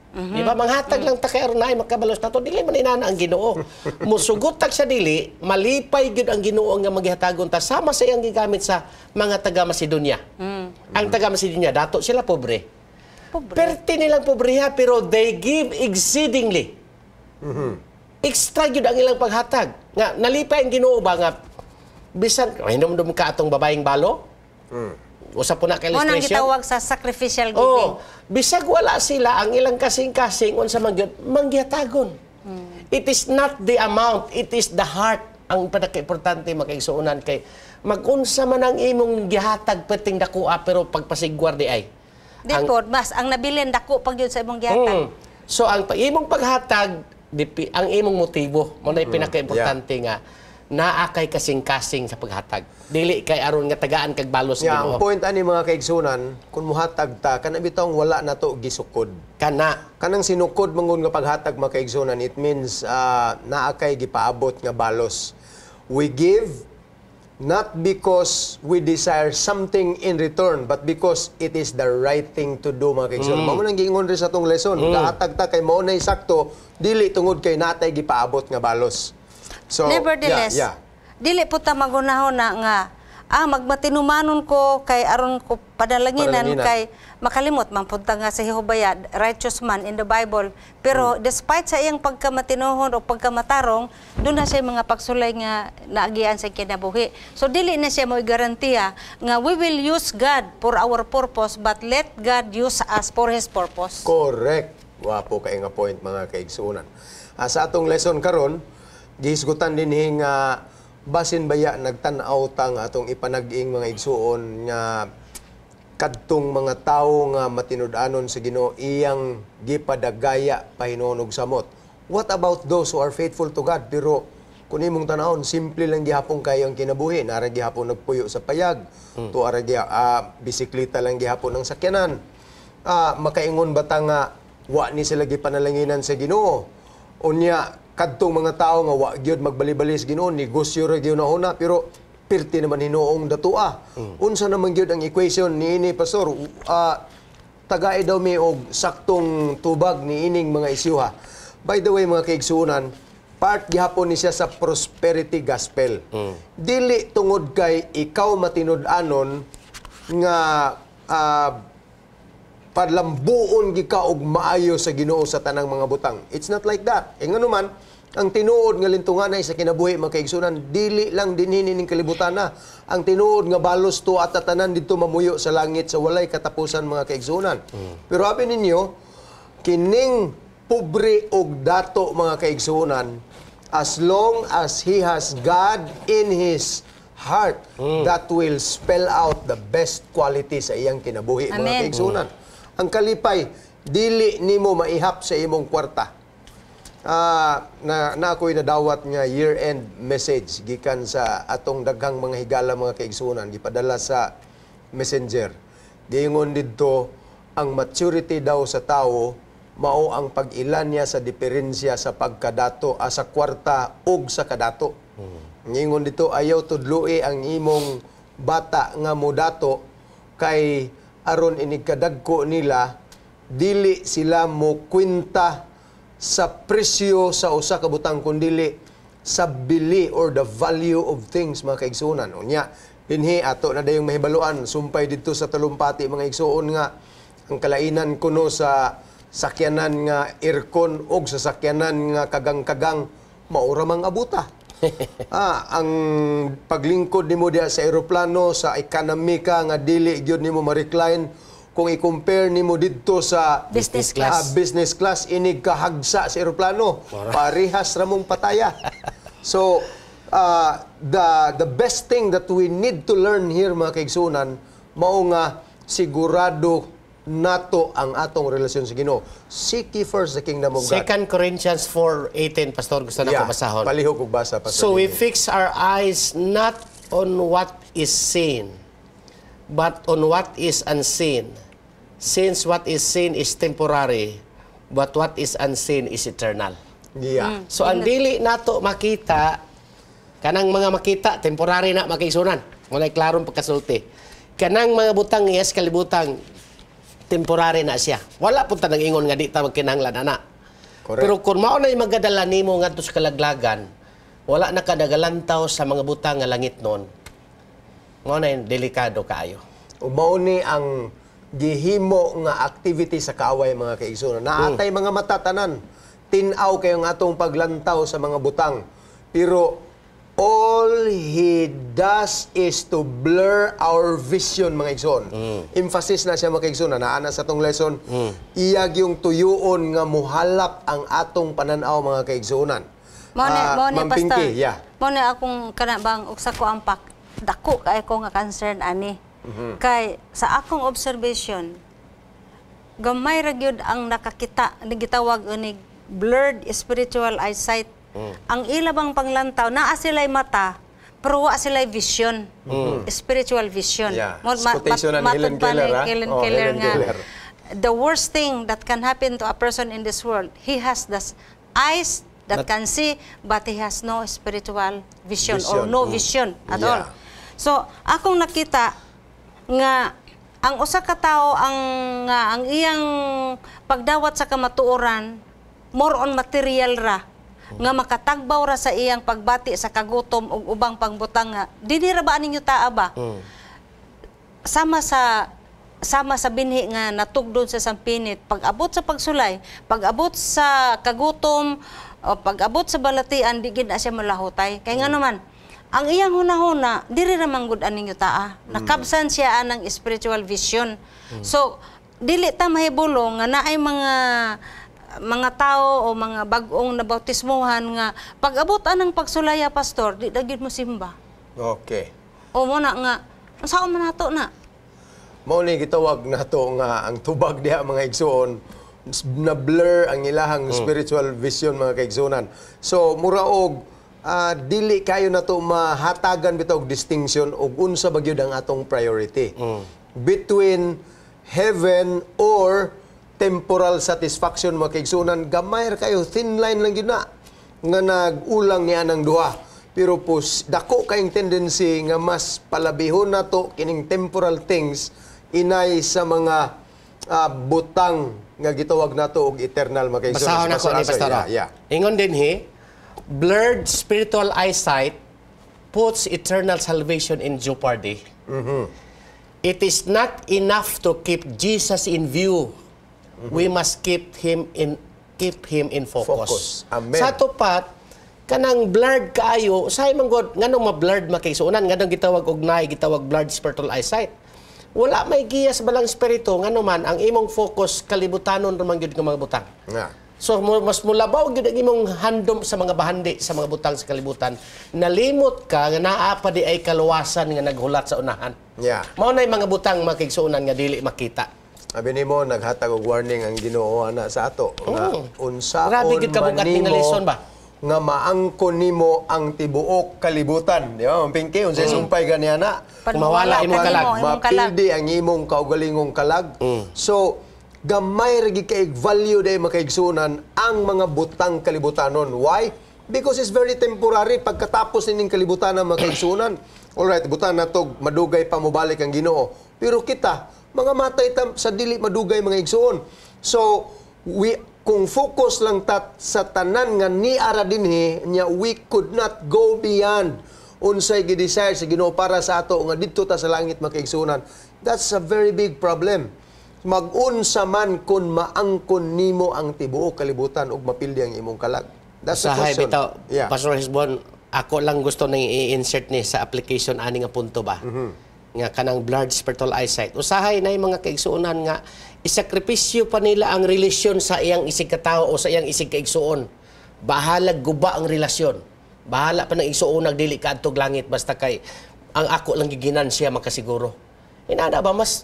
Di ba manghatag lang ta kay aron naay makabalos nato, dili man inana ang Ginoo. Musugot tag sa dili, malipay gyud ang Ginoo nga maghatagon ta sama sa iyang gigamit sa mga taga Macedonia. Ang taga Macedonia dato sila pobre. Pobre. Perti nilang pobreha pero they give exceedingly. Extra gyud ang ilang paghatag. Nga nalipay ang Ginoo ba nga bisan hinumdum ka atong babaeng balo? Usa po na ka Mo nang illustration. gitawag sa sacrificial giving. Oh, bisag wala sila ang ilang kasing-kasing, unsa man gyud manggihatagon. It is not the amount, it is the heart ang pinaka-importante, mga kaigsuonan, kay magunsa man ang imong gihatag perting dakoa pero pagpasigwar di ay. Di po, mas ang nabilin dako pag yun sa imong gihatag. So ang imong paghatag ang imong motibo mo na pinaka-importante nga naa kay kasing-kasing sa paghatag. Dili kay aron nga tagaan kag balos Yeah, ang Ginoo. point ani, mga kaigsunan, kung muhatag ta kana bitawng wala na to gisukod. Kana. Kanang sinukod mangun nga paghatag, mga kaigsunan, it means naa kay gipaabot nga balos. We give Not because we desire something in return, but because it is the right thing to do, mga kaigsuonan. Mao nang giingon rin sa atong lesson. Gahatag ta kay mao nay sakto, dili tungod kay natay gipaabot nga balos. So, Nevertheless, dili po ta magunahon na nga magmatinumanon ko kay aron ko padalanginan, Padalanginan. Kay makalimot man punta nga sa Jehova, righteous man in the Bible. Pero despite sa iyang pagkamatinuhon o pagkamatarong, doon na siya mga pagsulay nga naagian sa kinabuhi. So dili na siya mo garantiya nga we will use God for our purpose, but let God use us for His purpose. Correct. Wapo kay nga point, mga kaigsuonan. Sa atong lesson karon, gihisgutan dinhi nga basin baya nagtan-aw ta nga atong ipanag-ing mga igsuon nga kadtong mga tawo nga matinud-anon sa Ginoo, iyang gipadagaya pahinuon og samot. What about those who are faithful to God pero kung imong tanawon, simple lang gihapon kayo ang kinabuhi, nara gihapon nagpuyo sa payag, tuara bisikleta lang gihapon ang sakyanan? Makaingon ba ta nga wa ni sila gipanalanginan sa Ginoo? Unya kadtong mga tawo nga wa gyud magbalibali sa Ginoo, negosyo ra gyud na, pero pirti naman hinuong datua. Unsa naman gyud ang equation niini, Pastor? Tagae daw mi og saktong tubag niining mga isyuha. By the way, mga kaigsuonan, part gihapon ni siya sa prosperity gospel. Dili tungod kay ikaw matinud-anon nga palambuon gi ka og maayo sa Ginoo sa tanang mga butang. It's not like that. E ngano man, ang tinuod nga lintunganay sa kinabuhi, mga kaigsuonan, dili lang dinhi ning kalibutan na. Ang tinuod nga balos to at tanan didto mamuyo sa langit sa walay katapusan, mga kaigsuonan. Pero abi ninyo, kining pobre og dato, mga kaigsuonan, as long as he has God in his heart, that will spell out the best quality sa iyang kinabuhi, mga Amen. kaigsuonan. Ang kalipay, dili nimo maihap sa imong kwarta. Na ako'y nadawat nga year-end message gikan sa atong daghang mga higala, mga kaigsuonan, gipadala sa Messenger. Giingon didto, ang maturity daw sa tao mao ang pag-ila niya sa diferensya sa pagkadato, sa kwarta ug sa kadato. Ngingon dito, ayaw tudloi ang imong bata nga modato kay aron inig kadagko nila, dili sila mo kwenta sa presyo sa usa ka butang kundili sa bili or the value of things, mga kaigsuonan. Unya, dinhi ato na dayong mahibaluan sumpay didto sa talumpati, mga igsuon, nga ang kalainan kuno sa sakyanan nga aircon og sa sakyanan nga kagang-kagang, maura mang abuta. Ang paglingkod nimo diha sa eroplano sa economy ka nga dili gyud nimo ma-recline, kung i-compare nimo didto sa business class. Business class, inig kahagsa sa eroplano, parehas ra mong pataya. So the best thing that we need to learn here, mga kaigsuonan, mao nga sigurado nato ang atong relasyon sa Ginoo. Seek ye first the kingdom of God. 2 Corinthians 4:18, Pastor, gusto na ko basahon. Palihog og basa, Pastor. So we Dini. Fix our eyes not on what is seen, but on what is unseen. Since what is seen is temporary, but what is unseen is eternal. So ang dili nato makita, kanang mga makita, temporary na, mga kaigsuonan. Walay klarong pagkasulti. Kanang mga butang yes kalibutang, temporary na siya. Wala pud ta nag-ingon nga di ta magkinahanglan ana. Correct. Pero kung mao na magadala nimo ngadto sa kalaglagan, wala na ka nagalantaw sa mga butang nga langit nun. Mao na yung delikado kaayo. Ug mao ni ang gihimo nga activity sa kaaway, mga kaigsuonan. Naatay mga mata tanan. Tin-aw kayo ang atong paglantaw sa mga butang. Pero all he does is to blur our vision, mga igsoon. Emphasis na siya, mga kaigsoon, na naa na sa atong lesson. Iyag yung tuyuon nga muhalap ang atong pananaw, mga kaigsuonan. Mao ni Ma'am Pastor. Pinky, yeah. Mao ni akong kana bang uksa ko ang pak dako kay ko nga concern ani. Kay sa akong observation, gamay ra gyud ang nakakita ni gitawag unig blurred spiritual eyesight. Ang ila bang panglantaw, naa sila'y mata pero wa sila'y vision. Spiritual vision. Quotation na ni Helen Matud pa ni Keller, ha? Helen Oh, Keller Helen nga, Keller. the worst thing that can happen to a person in this world, he has the eyes that can see, but he has no spiritual vision, or Vision. no vision at all. So akong nakita nga ang usa ka tawo ang nga ang iyang pagdawat sa kamatuoran more on material ra nga makatagbaw ra sa iyang pagbati sa kagutom ug ubang pangbutang nga dinhi ra ba ninyo taa ba, sama sa binhi nga natugdon sa sampinit, pag-abot sa pagsulay, pag-abot sa kagutom o pag-abot sa balatian, di gid na siya malahutay kay nga naman ang iyang hunahuna diri ra man gud aning taa, nakabsan siya anang spiritual vision. So dili ta mahibulo nga naay mga tao o mga bag-ong nabautismuhan nga pag-abot anang pagsulaya, pastor, di na gyud mo simba. O mo na nga unsaon man nato na? Mao ni gitawag nato nga ang tubag diha, mga igsuon, na blur ang ilahang spiritual vision, mga kaigsuonan. So mura og dili kayo nato mahatagan bitaw og distinction og unsa ba gyud ang atong priority between heaven or temporal satisfaction, mga kaigsuonan. Gamay ra kayo, thin line lang gyud na nga nag-ulang niya ng duha. Pero pus dako kayong tendency nga mas palabihon nato kining temporal things inay sa mga butang nga gitawag nato og eternal, mga kaigsuonan. Basahon ako ni Pastor. Yeah. Ingon din he, blurred spiritual eyesight puts eternal salvation in jeopardy. It is not enough to keep Jesus in view. We must keep him in focus. Focus. Amen. Sa tupat, kanang blurred kaayo, say man god nganong ma-blurred makigsuonan, nganong gitawag og naay gitawag blurred spiritual eyesight? Wala may giya sa Balang Espiritu, ngano man ang imong focus kalibutanon ra man gyud nga mga butang. So mas mulabaw gyud ang imong handom sa mga bahandi sa mga butang sa kalibutan. Nalimot ka nga naa pa di ay kaluwasan nga naghulat sa unahan. Mao nay mga butang, makigsuonan, nga dili makita. Abi nimo naghatag og warning ang Ginoo ana sa ato nga unsaon Grabe gyud ka man bugat ni nga nimo lesson ba? Nga maangkon nimo ang tibuok kalibutan. Di ba? Mapingki, unsay sumpay gani ana? Mawala imong ka kalag. nimo, imong kalag. Mapildi ang imong kaugalingong kalag. So, gamay ra gyud kay value day, makaigsunan, ang mga butang kalibutanon. Why? Because it's very temporary pagkatapos nining kalibutan ng mga kaigsunan. Alright, butan na to, madugay pa mobalik ang Ginoo. Pero kita, mga matay tam sa dili madugay, mga igsuon. So, we kung focus lang tat sa tanan nga niara dinhi nya, we could not go beyond unsay gi-desire sa Ginoo para sa ato nga didto ta sa langit, mga kaigsuonan. That's a very big problem. Mag-unsa man kun maangkon nimo ang tibuok kalibutan ug mapildi ang imong kalag? That's the Usahay question. bitaw, Pastor Hesbon, ako lang gusto nang i-insert ni sa application ani nga punto ba? Nga kanang blurred spiritual eyesight. Usahay na yung mga kaigsuonan nga isakripisyo pa nila ang relasyon sa iyang isig katao o sa iyang isig kaigsuon. Bahalag guba ang relasyon. Bahala pa ng igsuon dili kaadtog langit basta kay ang ako lang giginansya makasiguro. Inana ba, mas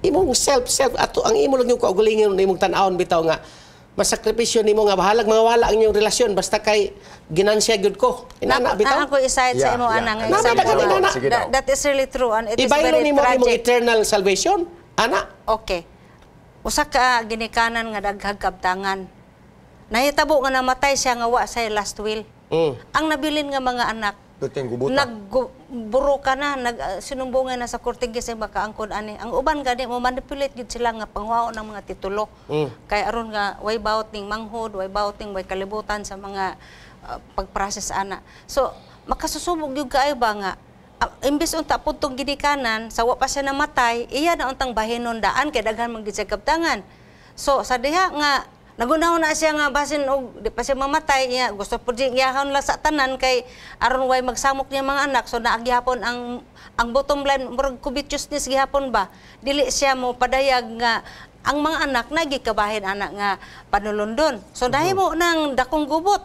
imong self self ato ang imo lang yung kaugalingon, imong tan-awon bitaw nga masakripisyo nimo nga bahalag mga wala ang inyong relasyon basta kay ginansya gyud ko. Inana bitaw. Naa ko i-cite sa imo ana nga Nana, example. daghan, nana. Sige daw. That is really true and it is Ibaylo very nimo ang imong tragic. eternal salvation. Ana. Okay. Usa ka ginikanan nga daghag kabtangan. Nahitabo nga namatay siya nga wa say last will. Ang nabilin nga mga anak Tuting gubuta. Nagburo ka na, nag sinumbungan na sa korte sa makaangkon ani. Ang uban gani mo manipulate gid sila nga panghuwaon ng mga titulo. Kay aron nga way bawot ning manghod, way bawot ning way kalibutan sa mga pag-process ana. So makasusubog gyud kaayo ba nga imbes unta pudtong ginikanan sa wa pa siya namatay, iya na untang bahinon daan kay daghan man gid siya kabtangan. So sa diha nga nagunaw na siya nga basin og di pa siya mamatay niya gusto pud siya iyahon lang sa tanan kay aron way magsamok niya mga anak. So naa gihapon ang bottom line, murag covetousness gihapon ba, dili siya mo padayag nga ang mga anak nagikabahin anak nga panulundon. So nahimo ng dakong gubot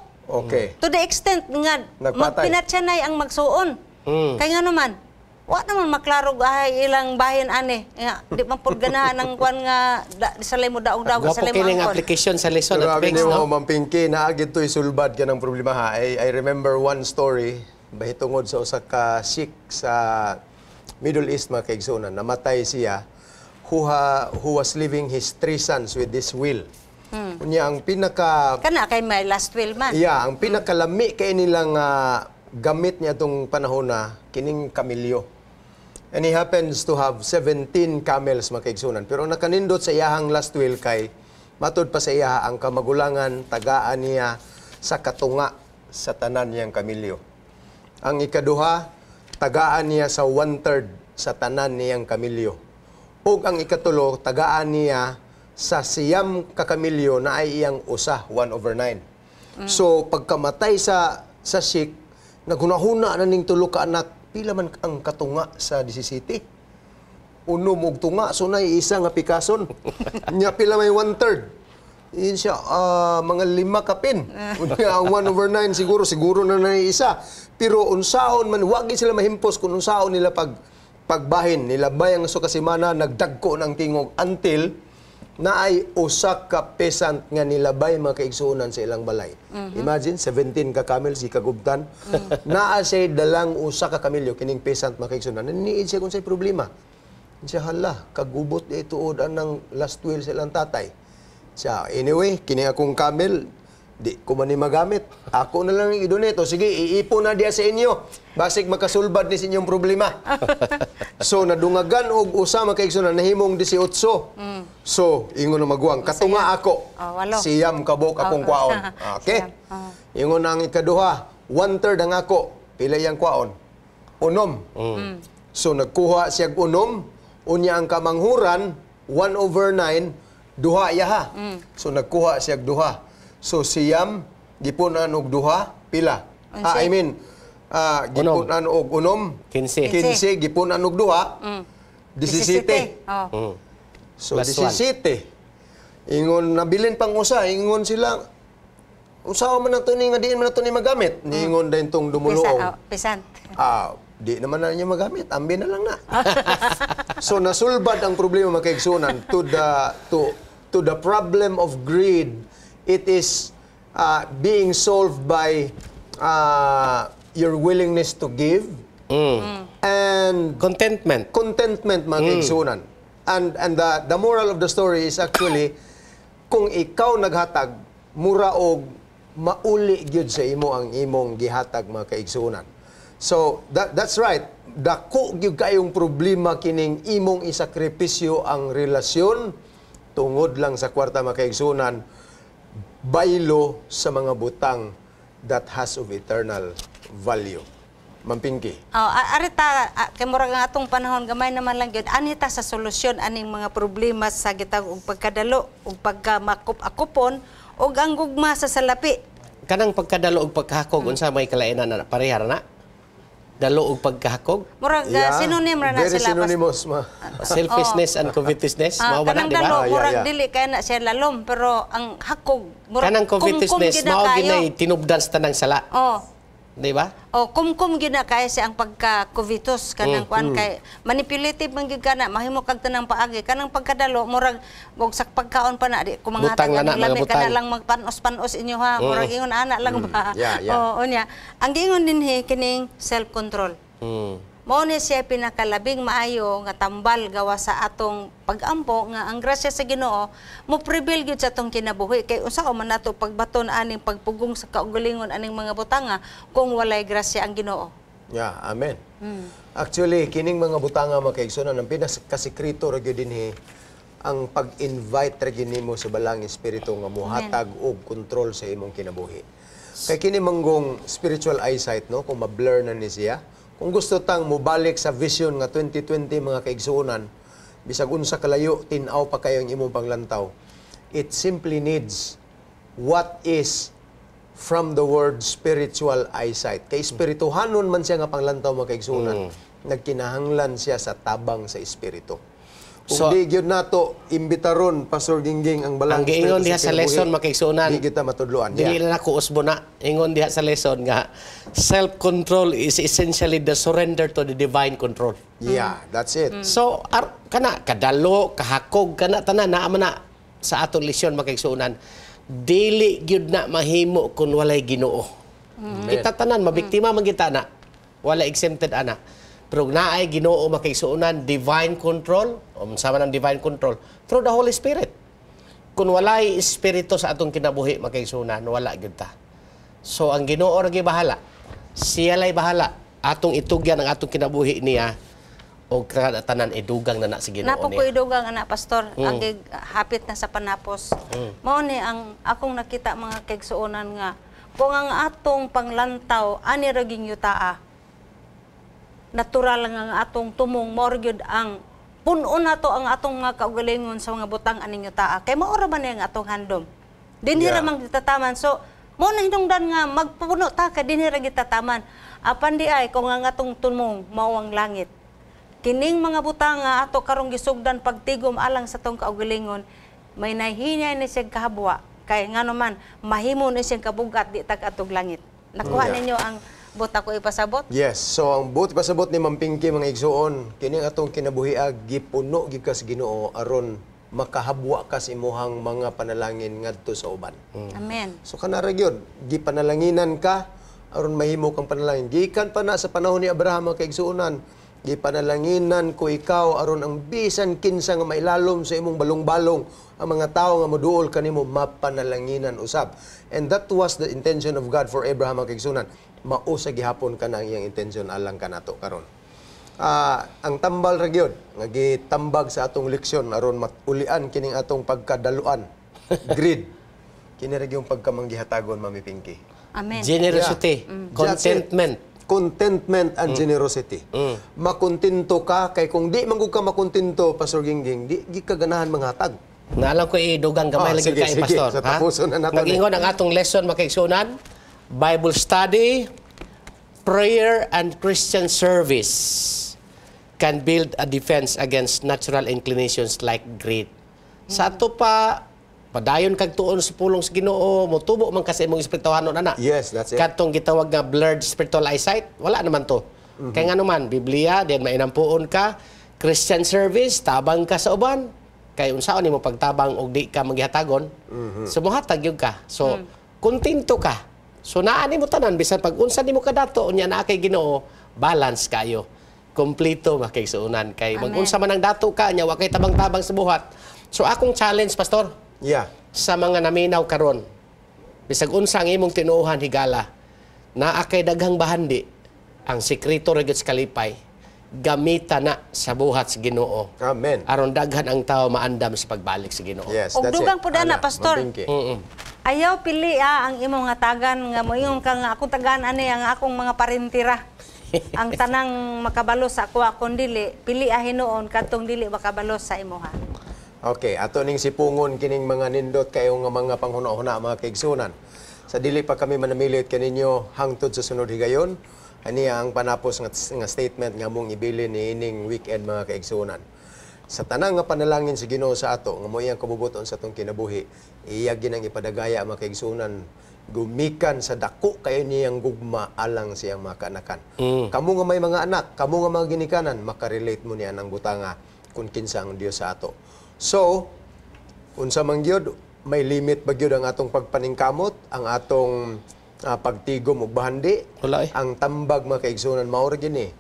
to the extent nga Nagpatay. magpinatyanay ang magsuon. Kay nga naman, wa naman maklaro ay ilang bahin ani. Nga, di man pud ganahan ang kuan nga da, salay mo daog-daog Gwapo salay mo kini nga angkon. application sa lesson Pero at abi Pings, nimo, no? Ma'am Pinky, naa gid to'y sulbad ka ng problema ha. I remember one story bahitungod sa usa ka sheikh sa Middle East, mga kaigsuonan. Namatay siya who was leaving his three sons with this will. Unya ang pinaka Kana kay may last will man. Yeah, ang pinakalami kay nilang gamit niya tong panahon na kining kamilyo. And he happens to have 17 camels, mga kaigsunan. Pero ang nakanindot sa iyahang last will kay matud pa sa iyaha, ang kamagulangan tagaan niya sa katunga sa tanan niyang kamilyo. Ang ikaduha, tagaan niya sa one-third sa tanan niyang kamilyo. Ug ang ikatulo, tagaan niya sa 9 ka kamilyo na ay iyang usa, 1 over 9. So, pagkamatay sa sheikh, naghunahuna na ning tulo ka anak, pila man ang katunga sa 17? 6 og tunga, so na isa nga pikason. Nya pila may one-third? Yun siya, mga 5 kapin. Unya, ang 1 over 9 siguro, siguro na na isa. Pero unsaon man, wag sila mahimpos kung unsaon nila pagbahin. Nilabay ang usa ka semana, nagdagko ng tingog until na ay usa ka peasant nga nilabay, mga kaigsuonan, sa ilang balay. Imagine, 17 ka camel si kagubtan. Naa siya dalang usa ka kamilyo kining peasant, mga kaigsuonan. Naniid siya kung sa'y problema. Siya, hala, kagubot di tuod anang last will sa ilang tatay. Siya, anyway, kini akong camel, di ko man ni magamit. Ako na lang i-donate. O sige, iipon na diya sa inyo. Basig makasulbad ni sa inyong problema. So, nadungagan og usa, mga kaigsuonan, nahimong 18. So, ingon na maguwang, katunga ako. Oh, 8. 9 kabok akong kwaon. Okay? 9. Oh. Ingon ang ikaduha, one-third ang ako. Pila iyang kwaon? 6. So, nagkuha siya og 6. Unya ang kamanghuran, 1 over 9, 2 iyaha. So, nagkuha siya og 2. So, 9, gipunan og 2, pila? 11. Ah, I mean, gipunan og 6. 15. 15, gipunan og 2, 17. Oh. So, Plus one. 17. Ingon, nabilin pang usa, ingon sila, usawa man na to ni nga diin man na to ni magamit. Niingon din tong dumuluong. Oh, peasant. Ah, di naman na niya magamit, ambi na lang na. So nasulbad ang problema, mga kaigsunan, to the problem of greed. It is being solved by your willingness to give and Contentment. Contentment, mga kaigsunan. And the moral of the story is actually kung ikaw naghatag, mura og mauli gyud sa imo ang imong gihatag, mga kaigsunan. So that's right. Dako gyud kayong problema kining imong isakripisyo ang relasyon tungod lang sa kwarta, mga kaigsunan, baylo sa mga butang that has of eternal value. Mampingki. Oh, arita kay murag ang atong panahon gamay naman lang gyud, anita sa solusyon aning mga problema sa gitag og pagkadalo ug pagka makup-akupon ug ang gugma sa salapi. Kanang pagkadalo og pagkahakog, unsa may kalainan na pareha ra na? Dalo og pagkahakog? Murag synonym ra na Very sila. Synonymous ma. Selfishness and covetousness, Ah, mao ba na, kanang di ba? dalo Ah, yeah, murag yeah. dili kay na siya lalom, pero ang hakog murag Kanang kumkum covetousness, gyud na mao kayo. ginay tinubdan sa tanang sala. Oh. Di ba? O kumkum gyud na kay siya ang pagka covetous, kanang kuan kay manipulative man gyud kana, mahimo kag tanang paagi. Kanang pagkadalo, murag og sa pagkaon pa na di ko Butang mangatag lang na, ang mga lami butang. kana lang, magpanos-panos inyo ha, murag ingon ana lang ba. Yeah. O unya ang giingon dinhi kining self control. Mao ni siya pinakalabing maayo nga tambal gawa sa atong pagampo nga ang grasya sa Ginoo mo prevail gyud sa atong kinabuhi, kay unsa man nato pagbaton aning pagpugong sa kaugalingon aning mga butanga kung walay grasya ang Ginoo? Yeah, amen. Actually, kining mga butanga, mga kaigsunan, ang pinakasikreto ra gyud dinhi ang pag-invite ra gyud nimo sa Balaang Espiritu nga mohatag og kontrol sa imong kinabuhi. Kay kini manggong spiritual eyesight, no, kung ma-blur na ni siya, kung gusto tang mobalik sa vision nga 2020, mga kaigsuonan, bisag unsa kalayo, tin-aw pa kayo ang imong panglantaw. It simply needs what is from the word spiritual eyesight. Kay espirituhanon man siya nga panglantaw, mga kaigsuonan, nagkinahanglan siya sa tabang sa espiritu. Kung di gyud nato imbitaron, Pastor Gingging, ang Balaang Ang giingon Espiritu diha sa kinabuhi, lesson, mga kaigsuonan. di kita matudloan. Dili na nako usbo na. Ingon diha sa lesson nga self-control is essentially the surrender to the divine control. Yeah, that's it. So kana kadalo, kahakog, kana tanan naa man na sa atong lesson, mga kaigsuonan. Dili gyud na mahimo kung walay Ginoo. Kita tanan mabiktima man kita na. Wala exempted ana. Pero naay Ginoo, mga kaigsuonan, divine control, unsa man ang divine control? Through the Holy Spirit. Kung walay espiritu sa atong kinabuhi, mga kaigsuonan, wala gyud ta. So ang Ginoo ra gyud bahala. Siya lay bahala. Atong itugyan ang atong kinabuhi niya. O tanan idugang na na sa Ginoo Napo ko niya. idugang ana, pastor, agig hapit na sa panapos. Mao ni ang akong nakita, mga kaigsuonan, nga kung ang atong panglantaw ani ra ging yutaa, natural nga ang atong tumong mao ra gyud ang puno nato ang atong mga kaugalingon sa mga butang aning yutaa kay mao ra man ni ang atong handom. Dinhi ra man gitataman. So mao na hinungdan nga magpuno ta kay dinhi ra gitataman. Apan di ay kung ang atong tumong mao ang langit, kining mga butang nga ato karong gisugdan pagtigom alang sa atong kaugalingon, may nahinay ni siyang kahabwa kay ngano man mahimo ni siyang kabugat di tag atog langit. Nakuha ninyo ang buta ko ipasabot? Yes. So ang buot pasabot ni Ma'am Pinky, mga igsuon, kini ang atong kinabuhia gipuno gyud ka sa Ginoo aron makahabwa ka sa imuhang mga panalangin ngadto sa uban. Amen. So kana ra gyud, gipanalanginan ka aron mahimo kang panalangin. Gikan pa na sa panahon ni Abraham, mga kaigsuonan, gipanalanginan ko ikaw aron ang bisan kinsa nga mailalom sa imong balong-balong, ang mga tawo nga moduol kanimo mapanalanginan usab. And that was the intention of God for Abraham, mga kaigsuonan. Mao sa gihapon kana ang iyang intention alang kanato karon. Ang tambal ra gyud nga gitambag sa atong leksyon aron matulian kining atong pagkadaluan. Greed. Kini ra gyud pagkamanggihatagon, Mami Pinky. Amen. Generosity, Yeah. contentment. Contentment and generosity. Makontento ka kay kung di man gud ka makontento, Pastor Gingging, di gi ka ganahan manghatag. Naalam ko idugang gamay lagi sige, kay sige. pastor. Sa tapuson na nato ni. Nag-ingon ang atong lesson, mga kaigsuonan, Bible study, prayer and Christian service can build a defense against natural inclinations like greed. Sa ato pa, padayon kag tuon sa pulong sa Ginoo, motubo man kasi imong espirituhanon ana. Yes, that's it. Katong gitawag nga blurred spiritual eyesight, wala naman to. Kaya nga naman, Biblia, then mainampuon ka, Christian service, tabang ka sa uban. Kay unsaon nimo pagtabang og di ka maghatagon, so mohatag gyud ka. So, kontento ka. So naa nimo tanan bisan pag unsa nimo kadato unya naa kay Ginoo, balance kayo. Kompleto, mga kaigsuonan, kay Amen. magunsa man ang dato ka nya wa kay tabang-tabang sa buhat. So akong challenge, pastor, sa mga naminaw karon, bisag unsa ang imong tinuohan higala, naa kay daghang bahandi, ang sekreto ra gyud sa kalipay, gamita na sa buhat sa Ginoo. Amen. Aron daghan ang tao maandam sa pagbalik sa Ginoo. Yes, Og that's dugang it. pud ana, Ana, Pastor. Ma'am Pinky. Ayaw pili ang imong hatagan nga moingon ka nga akong tagaan ani ang akong mga parentira. Ang tanang makabalo sa ako akong dili, pili hinuon kadtong dili makabalo sa imuha. Okay, ato ning sipungon kining mga nindot kayo nga mga panghuna-huna, mga kaigsunan. Sa dili pa kami manamilit kaninyo hangtod sa sunod higayon, aniya ang panapos nga statement nga mong ibilin niining weekend, mga kaigsunan. Sa tanang nga panalangin sa Ginoo sa ato nga mo iyang kabubuton sa atong kinabuhi, iya ginang ipadagaya, mga kaigsunan, gumikan sa dako kayo niyang gugma alang siyang mga kaanakan. Kamo nga may mga anak, kamo nga mga ginikanan, makarelate mo niya ng butanga kung kinsa ang Dios sa ato. So, unsa man gyud, may limit ba gyud ang atong pagpaningkamot, ang atong pagtigom og bahandi? Wala eh. Ang tambag, mga kaigsunan, mao ra gyud ni.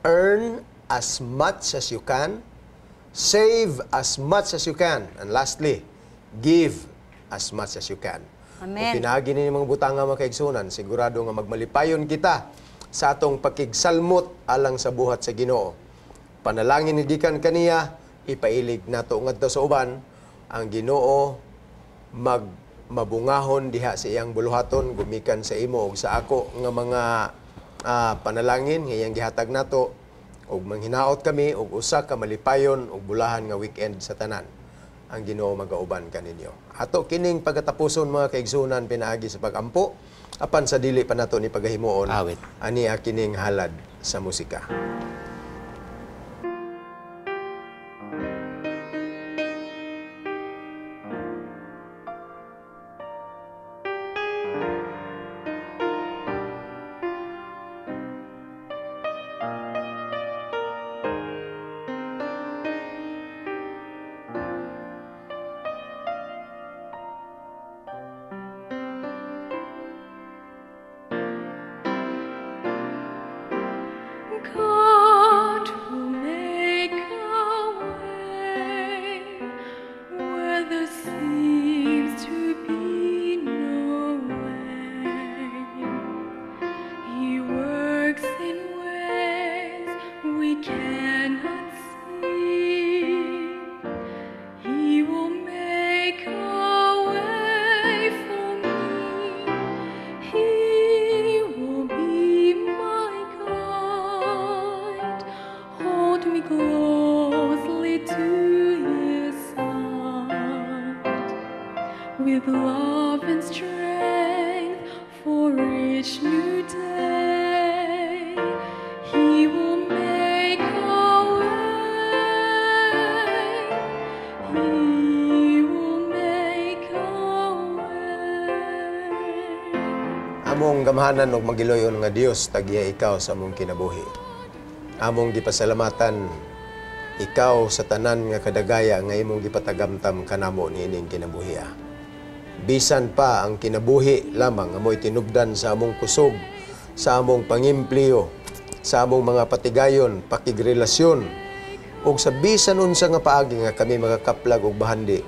Earn as much as you can, save as much as you can, and lastly, give as much as you can. Amen. Kung pinaagi ni mga butanga, mga kaigsunan, sigurado nga magmalipayon kita sa atong pakigsalmot alang sa buhat sa Ginoo. Panalangin ni gikan kaniya, ipailig nato ngadto sa uban, ang Ginoo mag mabungahon diha sa iyang buluhaton gumikan sa imo ug sa ako nga mga panalangin nga iyang gihatag nato ug manghinaot kami og usa ka malipayon ug bulahan nga weekend sa tanan. Ang Ginoo magauban kaninyo. Ato kining pagkatapuson, mga kaigsunan, pinaagi sa pagampo apan sa dili pa nato ni pagahimuon Awit. ani kining halad sa musika. God. With love and strength for each new day, He will make a way. He will make a way. Among gamhanan og magiloyon nga Dios, tag-iya ikaw sa among kinabuhi. Among gipasalamatan ikaw sa tanan nga kadagaya nga imong gipatagamtam kanamo niining kinabuhi. Bisan pa ang kinabuhi lamang amoy tinubdan sa among kusog, sa among pangimpliyo, sa among mga patigayon, pakigrelasyon, ug sa bisan unsa nga paagi nga kami makakaplag og bahandi,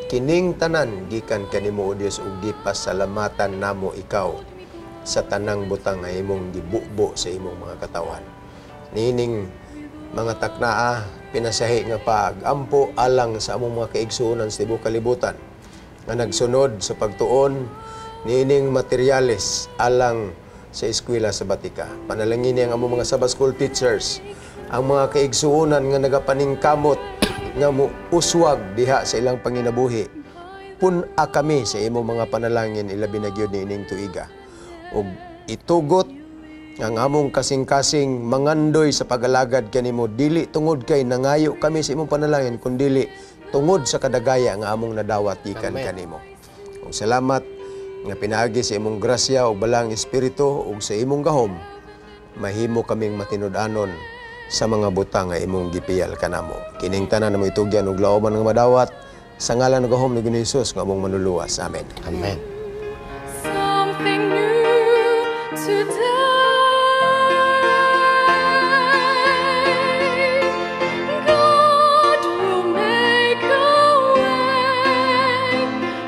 kining tanan gikan kanimo, o Dios, ug gipasalamatan namo ikaw sa tanang butang nga imong gibubo sa imong mga katawhan. Niining mga taknaa, pinasahi nga pag-ampo alang sa among mga kaigsuonan sa tibuok kalibutan nga nagsunod sa pagtuon niining materyales alang sa eskwela sa Batika. Panalangin ang among mga Sabbath School teachers, ang mga kaigsuonan nga nagapaningkamot nga muuswag diha sa ilang panginabuhi. Pun-a kami sa imong mga panalangin, ilabi na gyud niining tuiga. Ug itugot ang among kasing-kasing mangandoy sa pag-alagad kanimo, dili tungod kay nangayo kami sa imong panalangin, kundili tungod sa kadagaya nga among nadawat gikan Amen. Kanimo. Ug salamat nga pinaagi sa imong grasya ug balang espiritu ug sa imong gahom, mahimo kaming matinud-anon sa mga butang nga imong gipiyal kanamo. Kining tanan mo itugyan ug lauman nga madawat sa ngalan ug gahom ni Ginoong Hesus nga among manluluwas. Amen. Amen. Something new today. God will make a way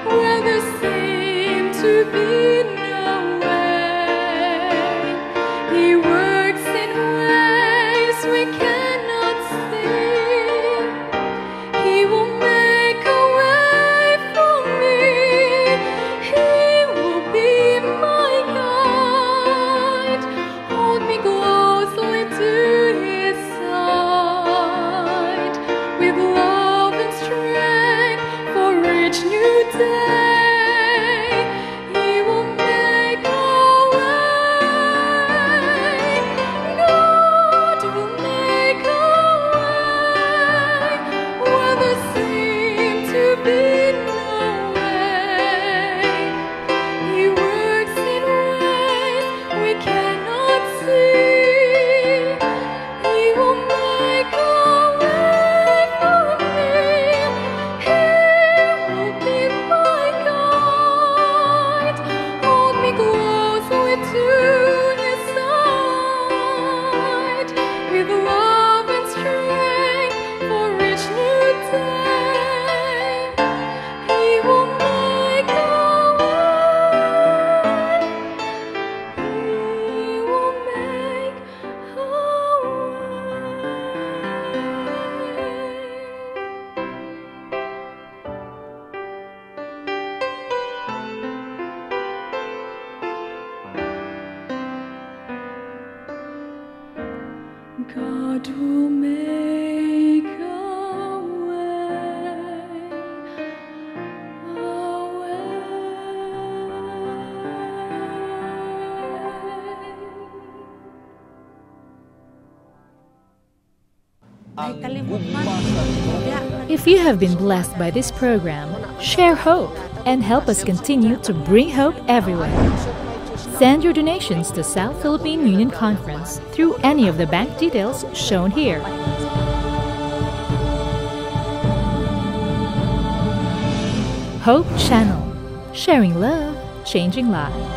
where there seemed to be no way. He works in ways we cannot see. He will make a way for me. He will be my guide. Hold me closely to His side. With love and strength for each new day, He will make a way. God will make a way where there seemed to be no way. He works in ways we cannot see. He will make a way for me. He will be my guide. Hold me closely to His side. With love and strength for each new day, He will make a way. He will make a way. God will make a way, a way. Ay, kalimot man. If you have been blessed by this program, share hope and help us continue to bring hope everywhere. Send your donations to South Philippine Union Conference through any of the bank details shown here. Hope Channel, sharing love, changing lives.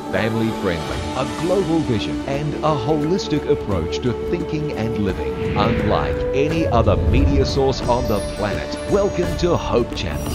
Family friendly, a global vision, and a holistic approach to thinking and living. Unlike any other media source on the planet. Welcome to Hope Channel.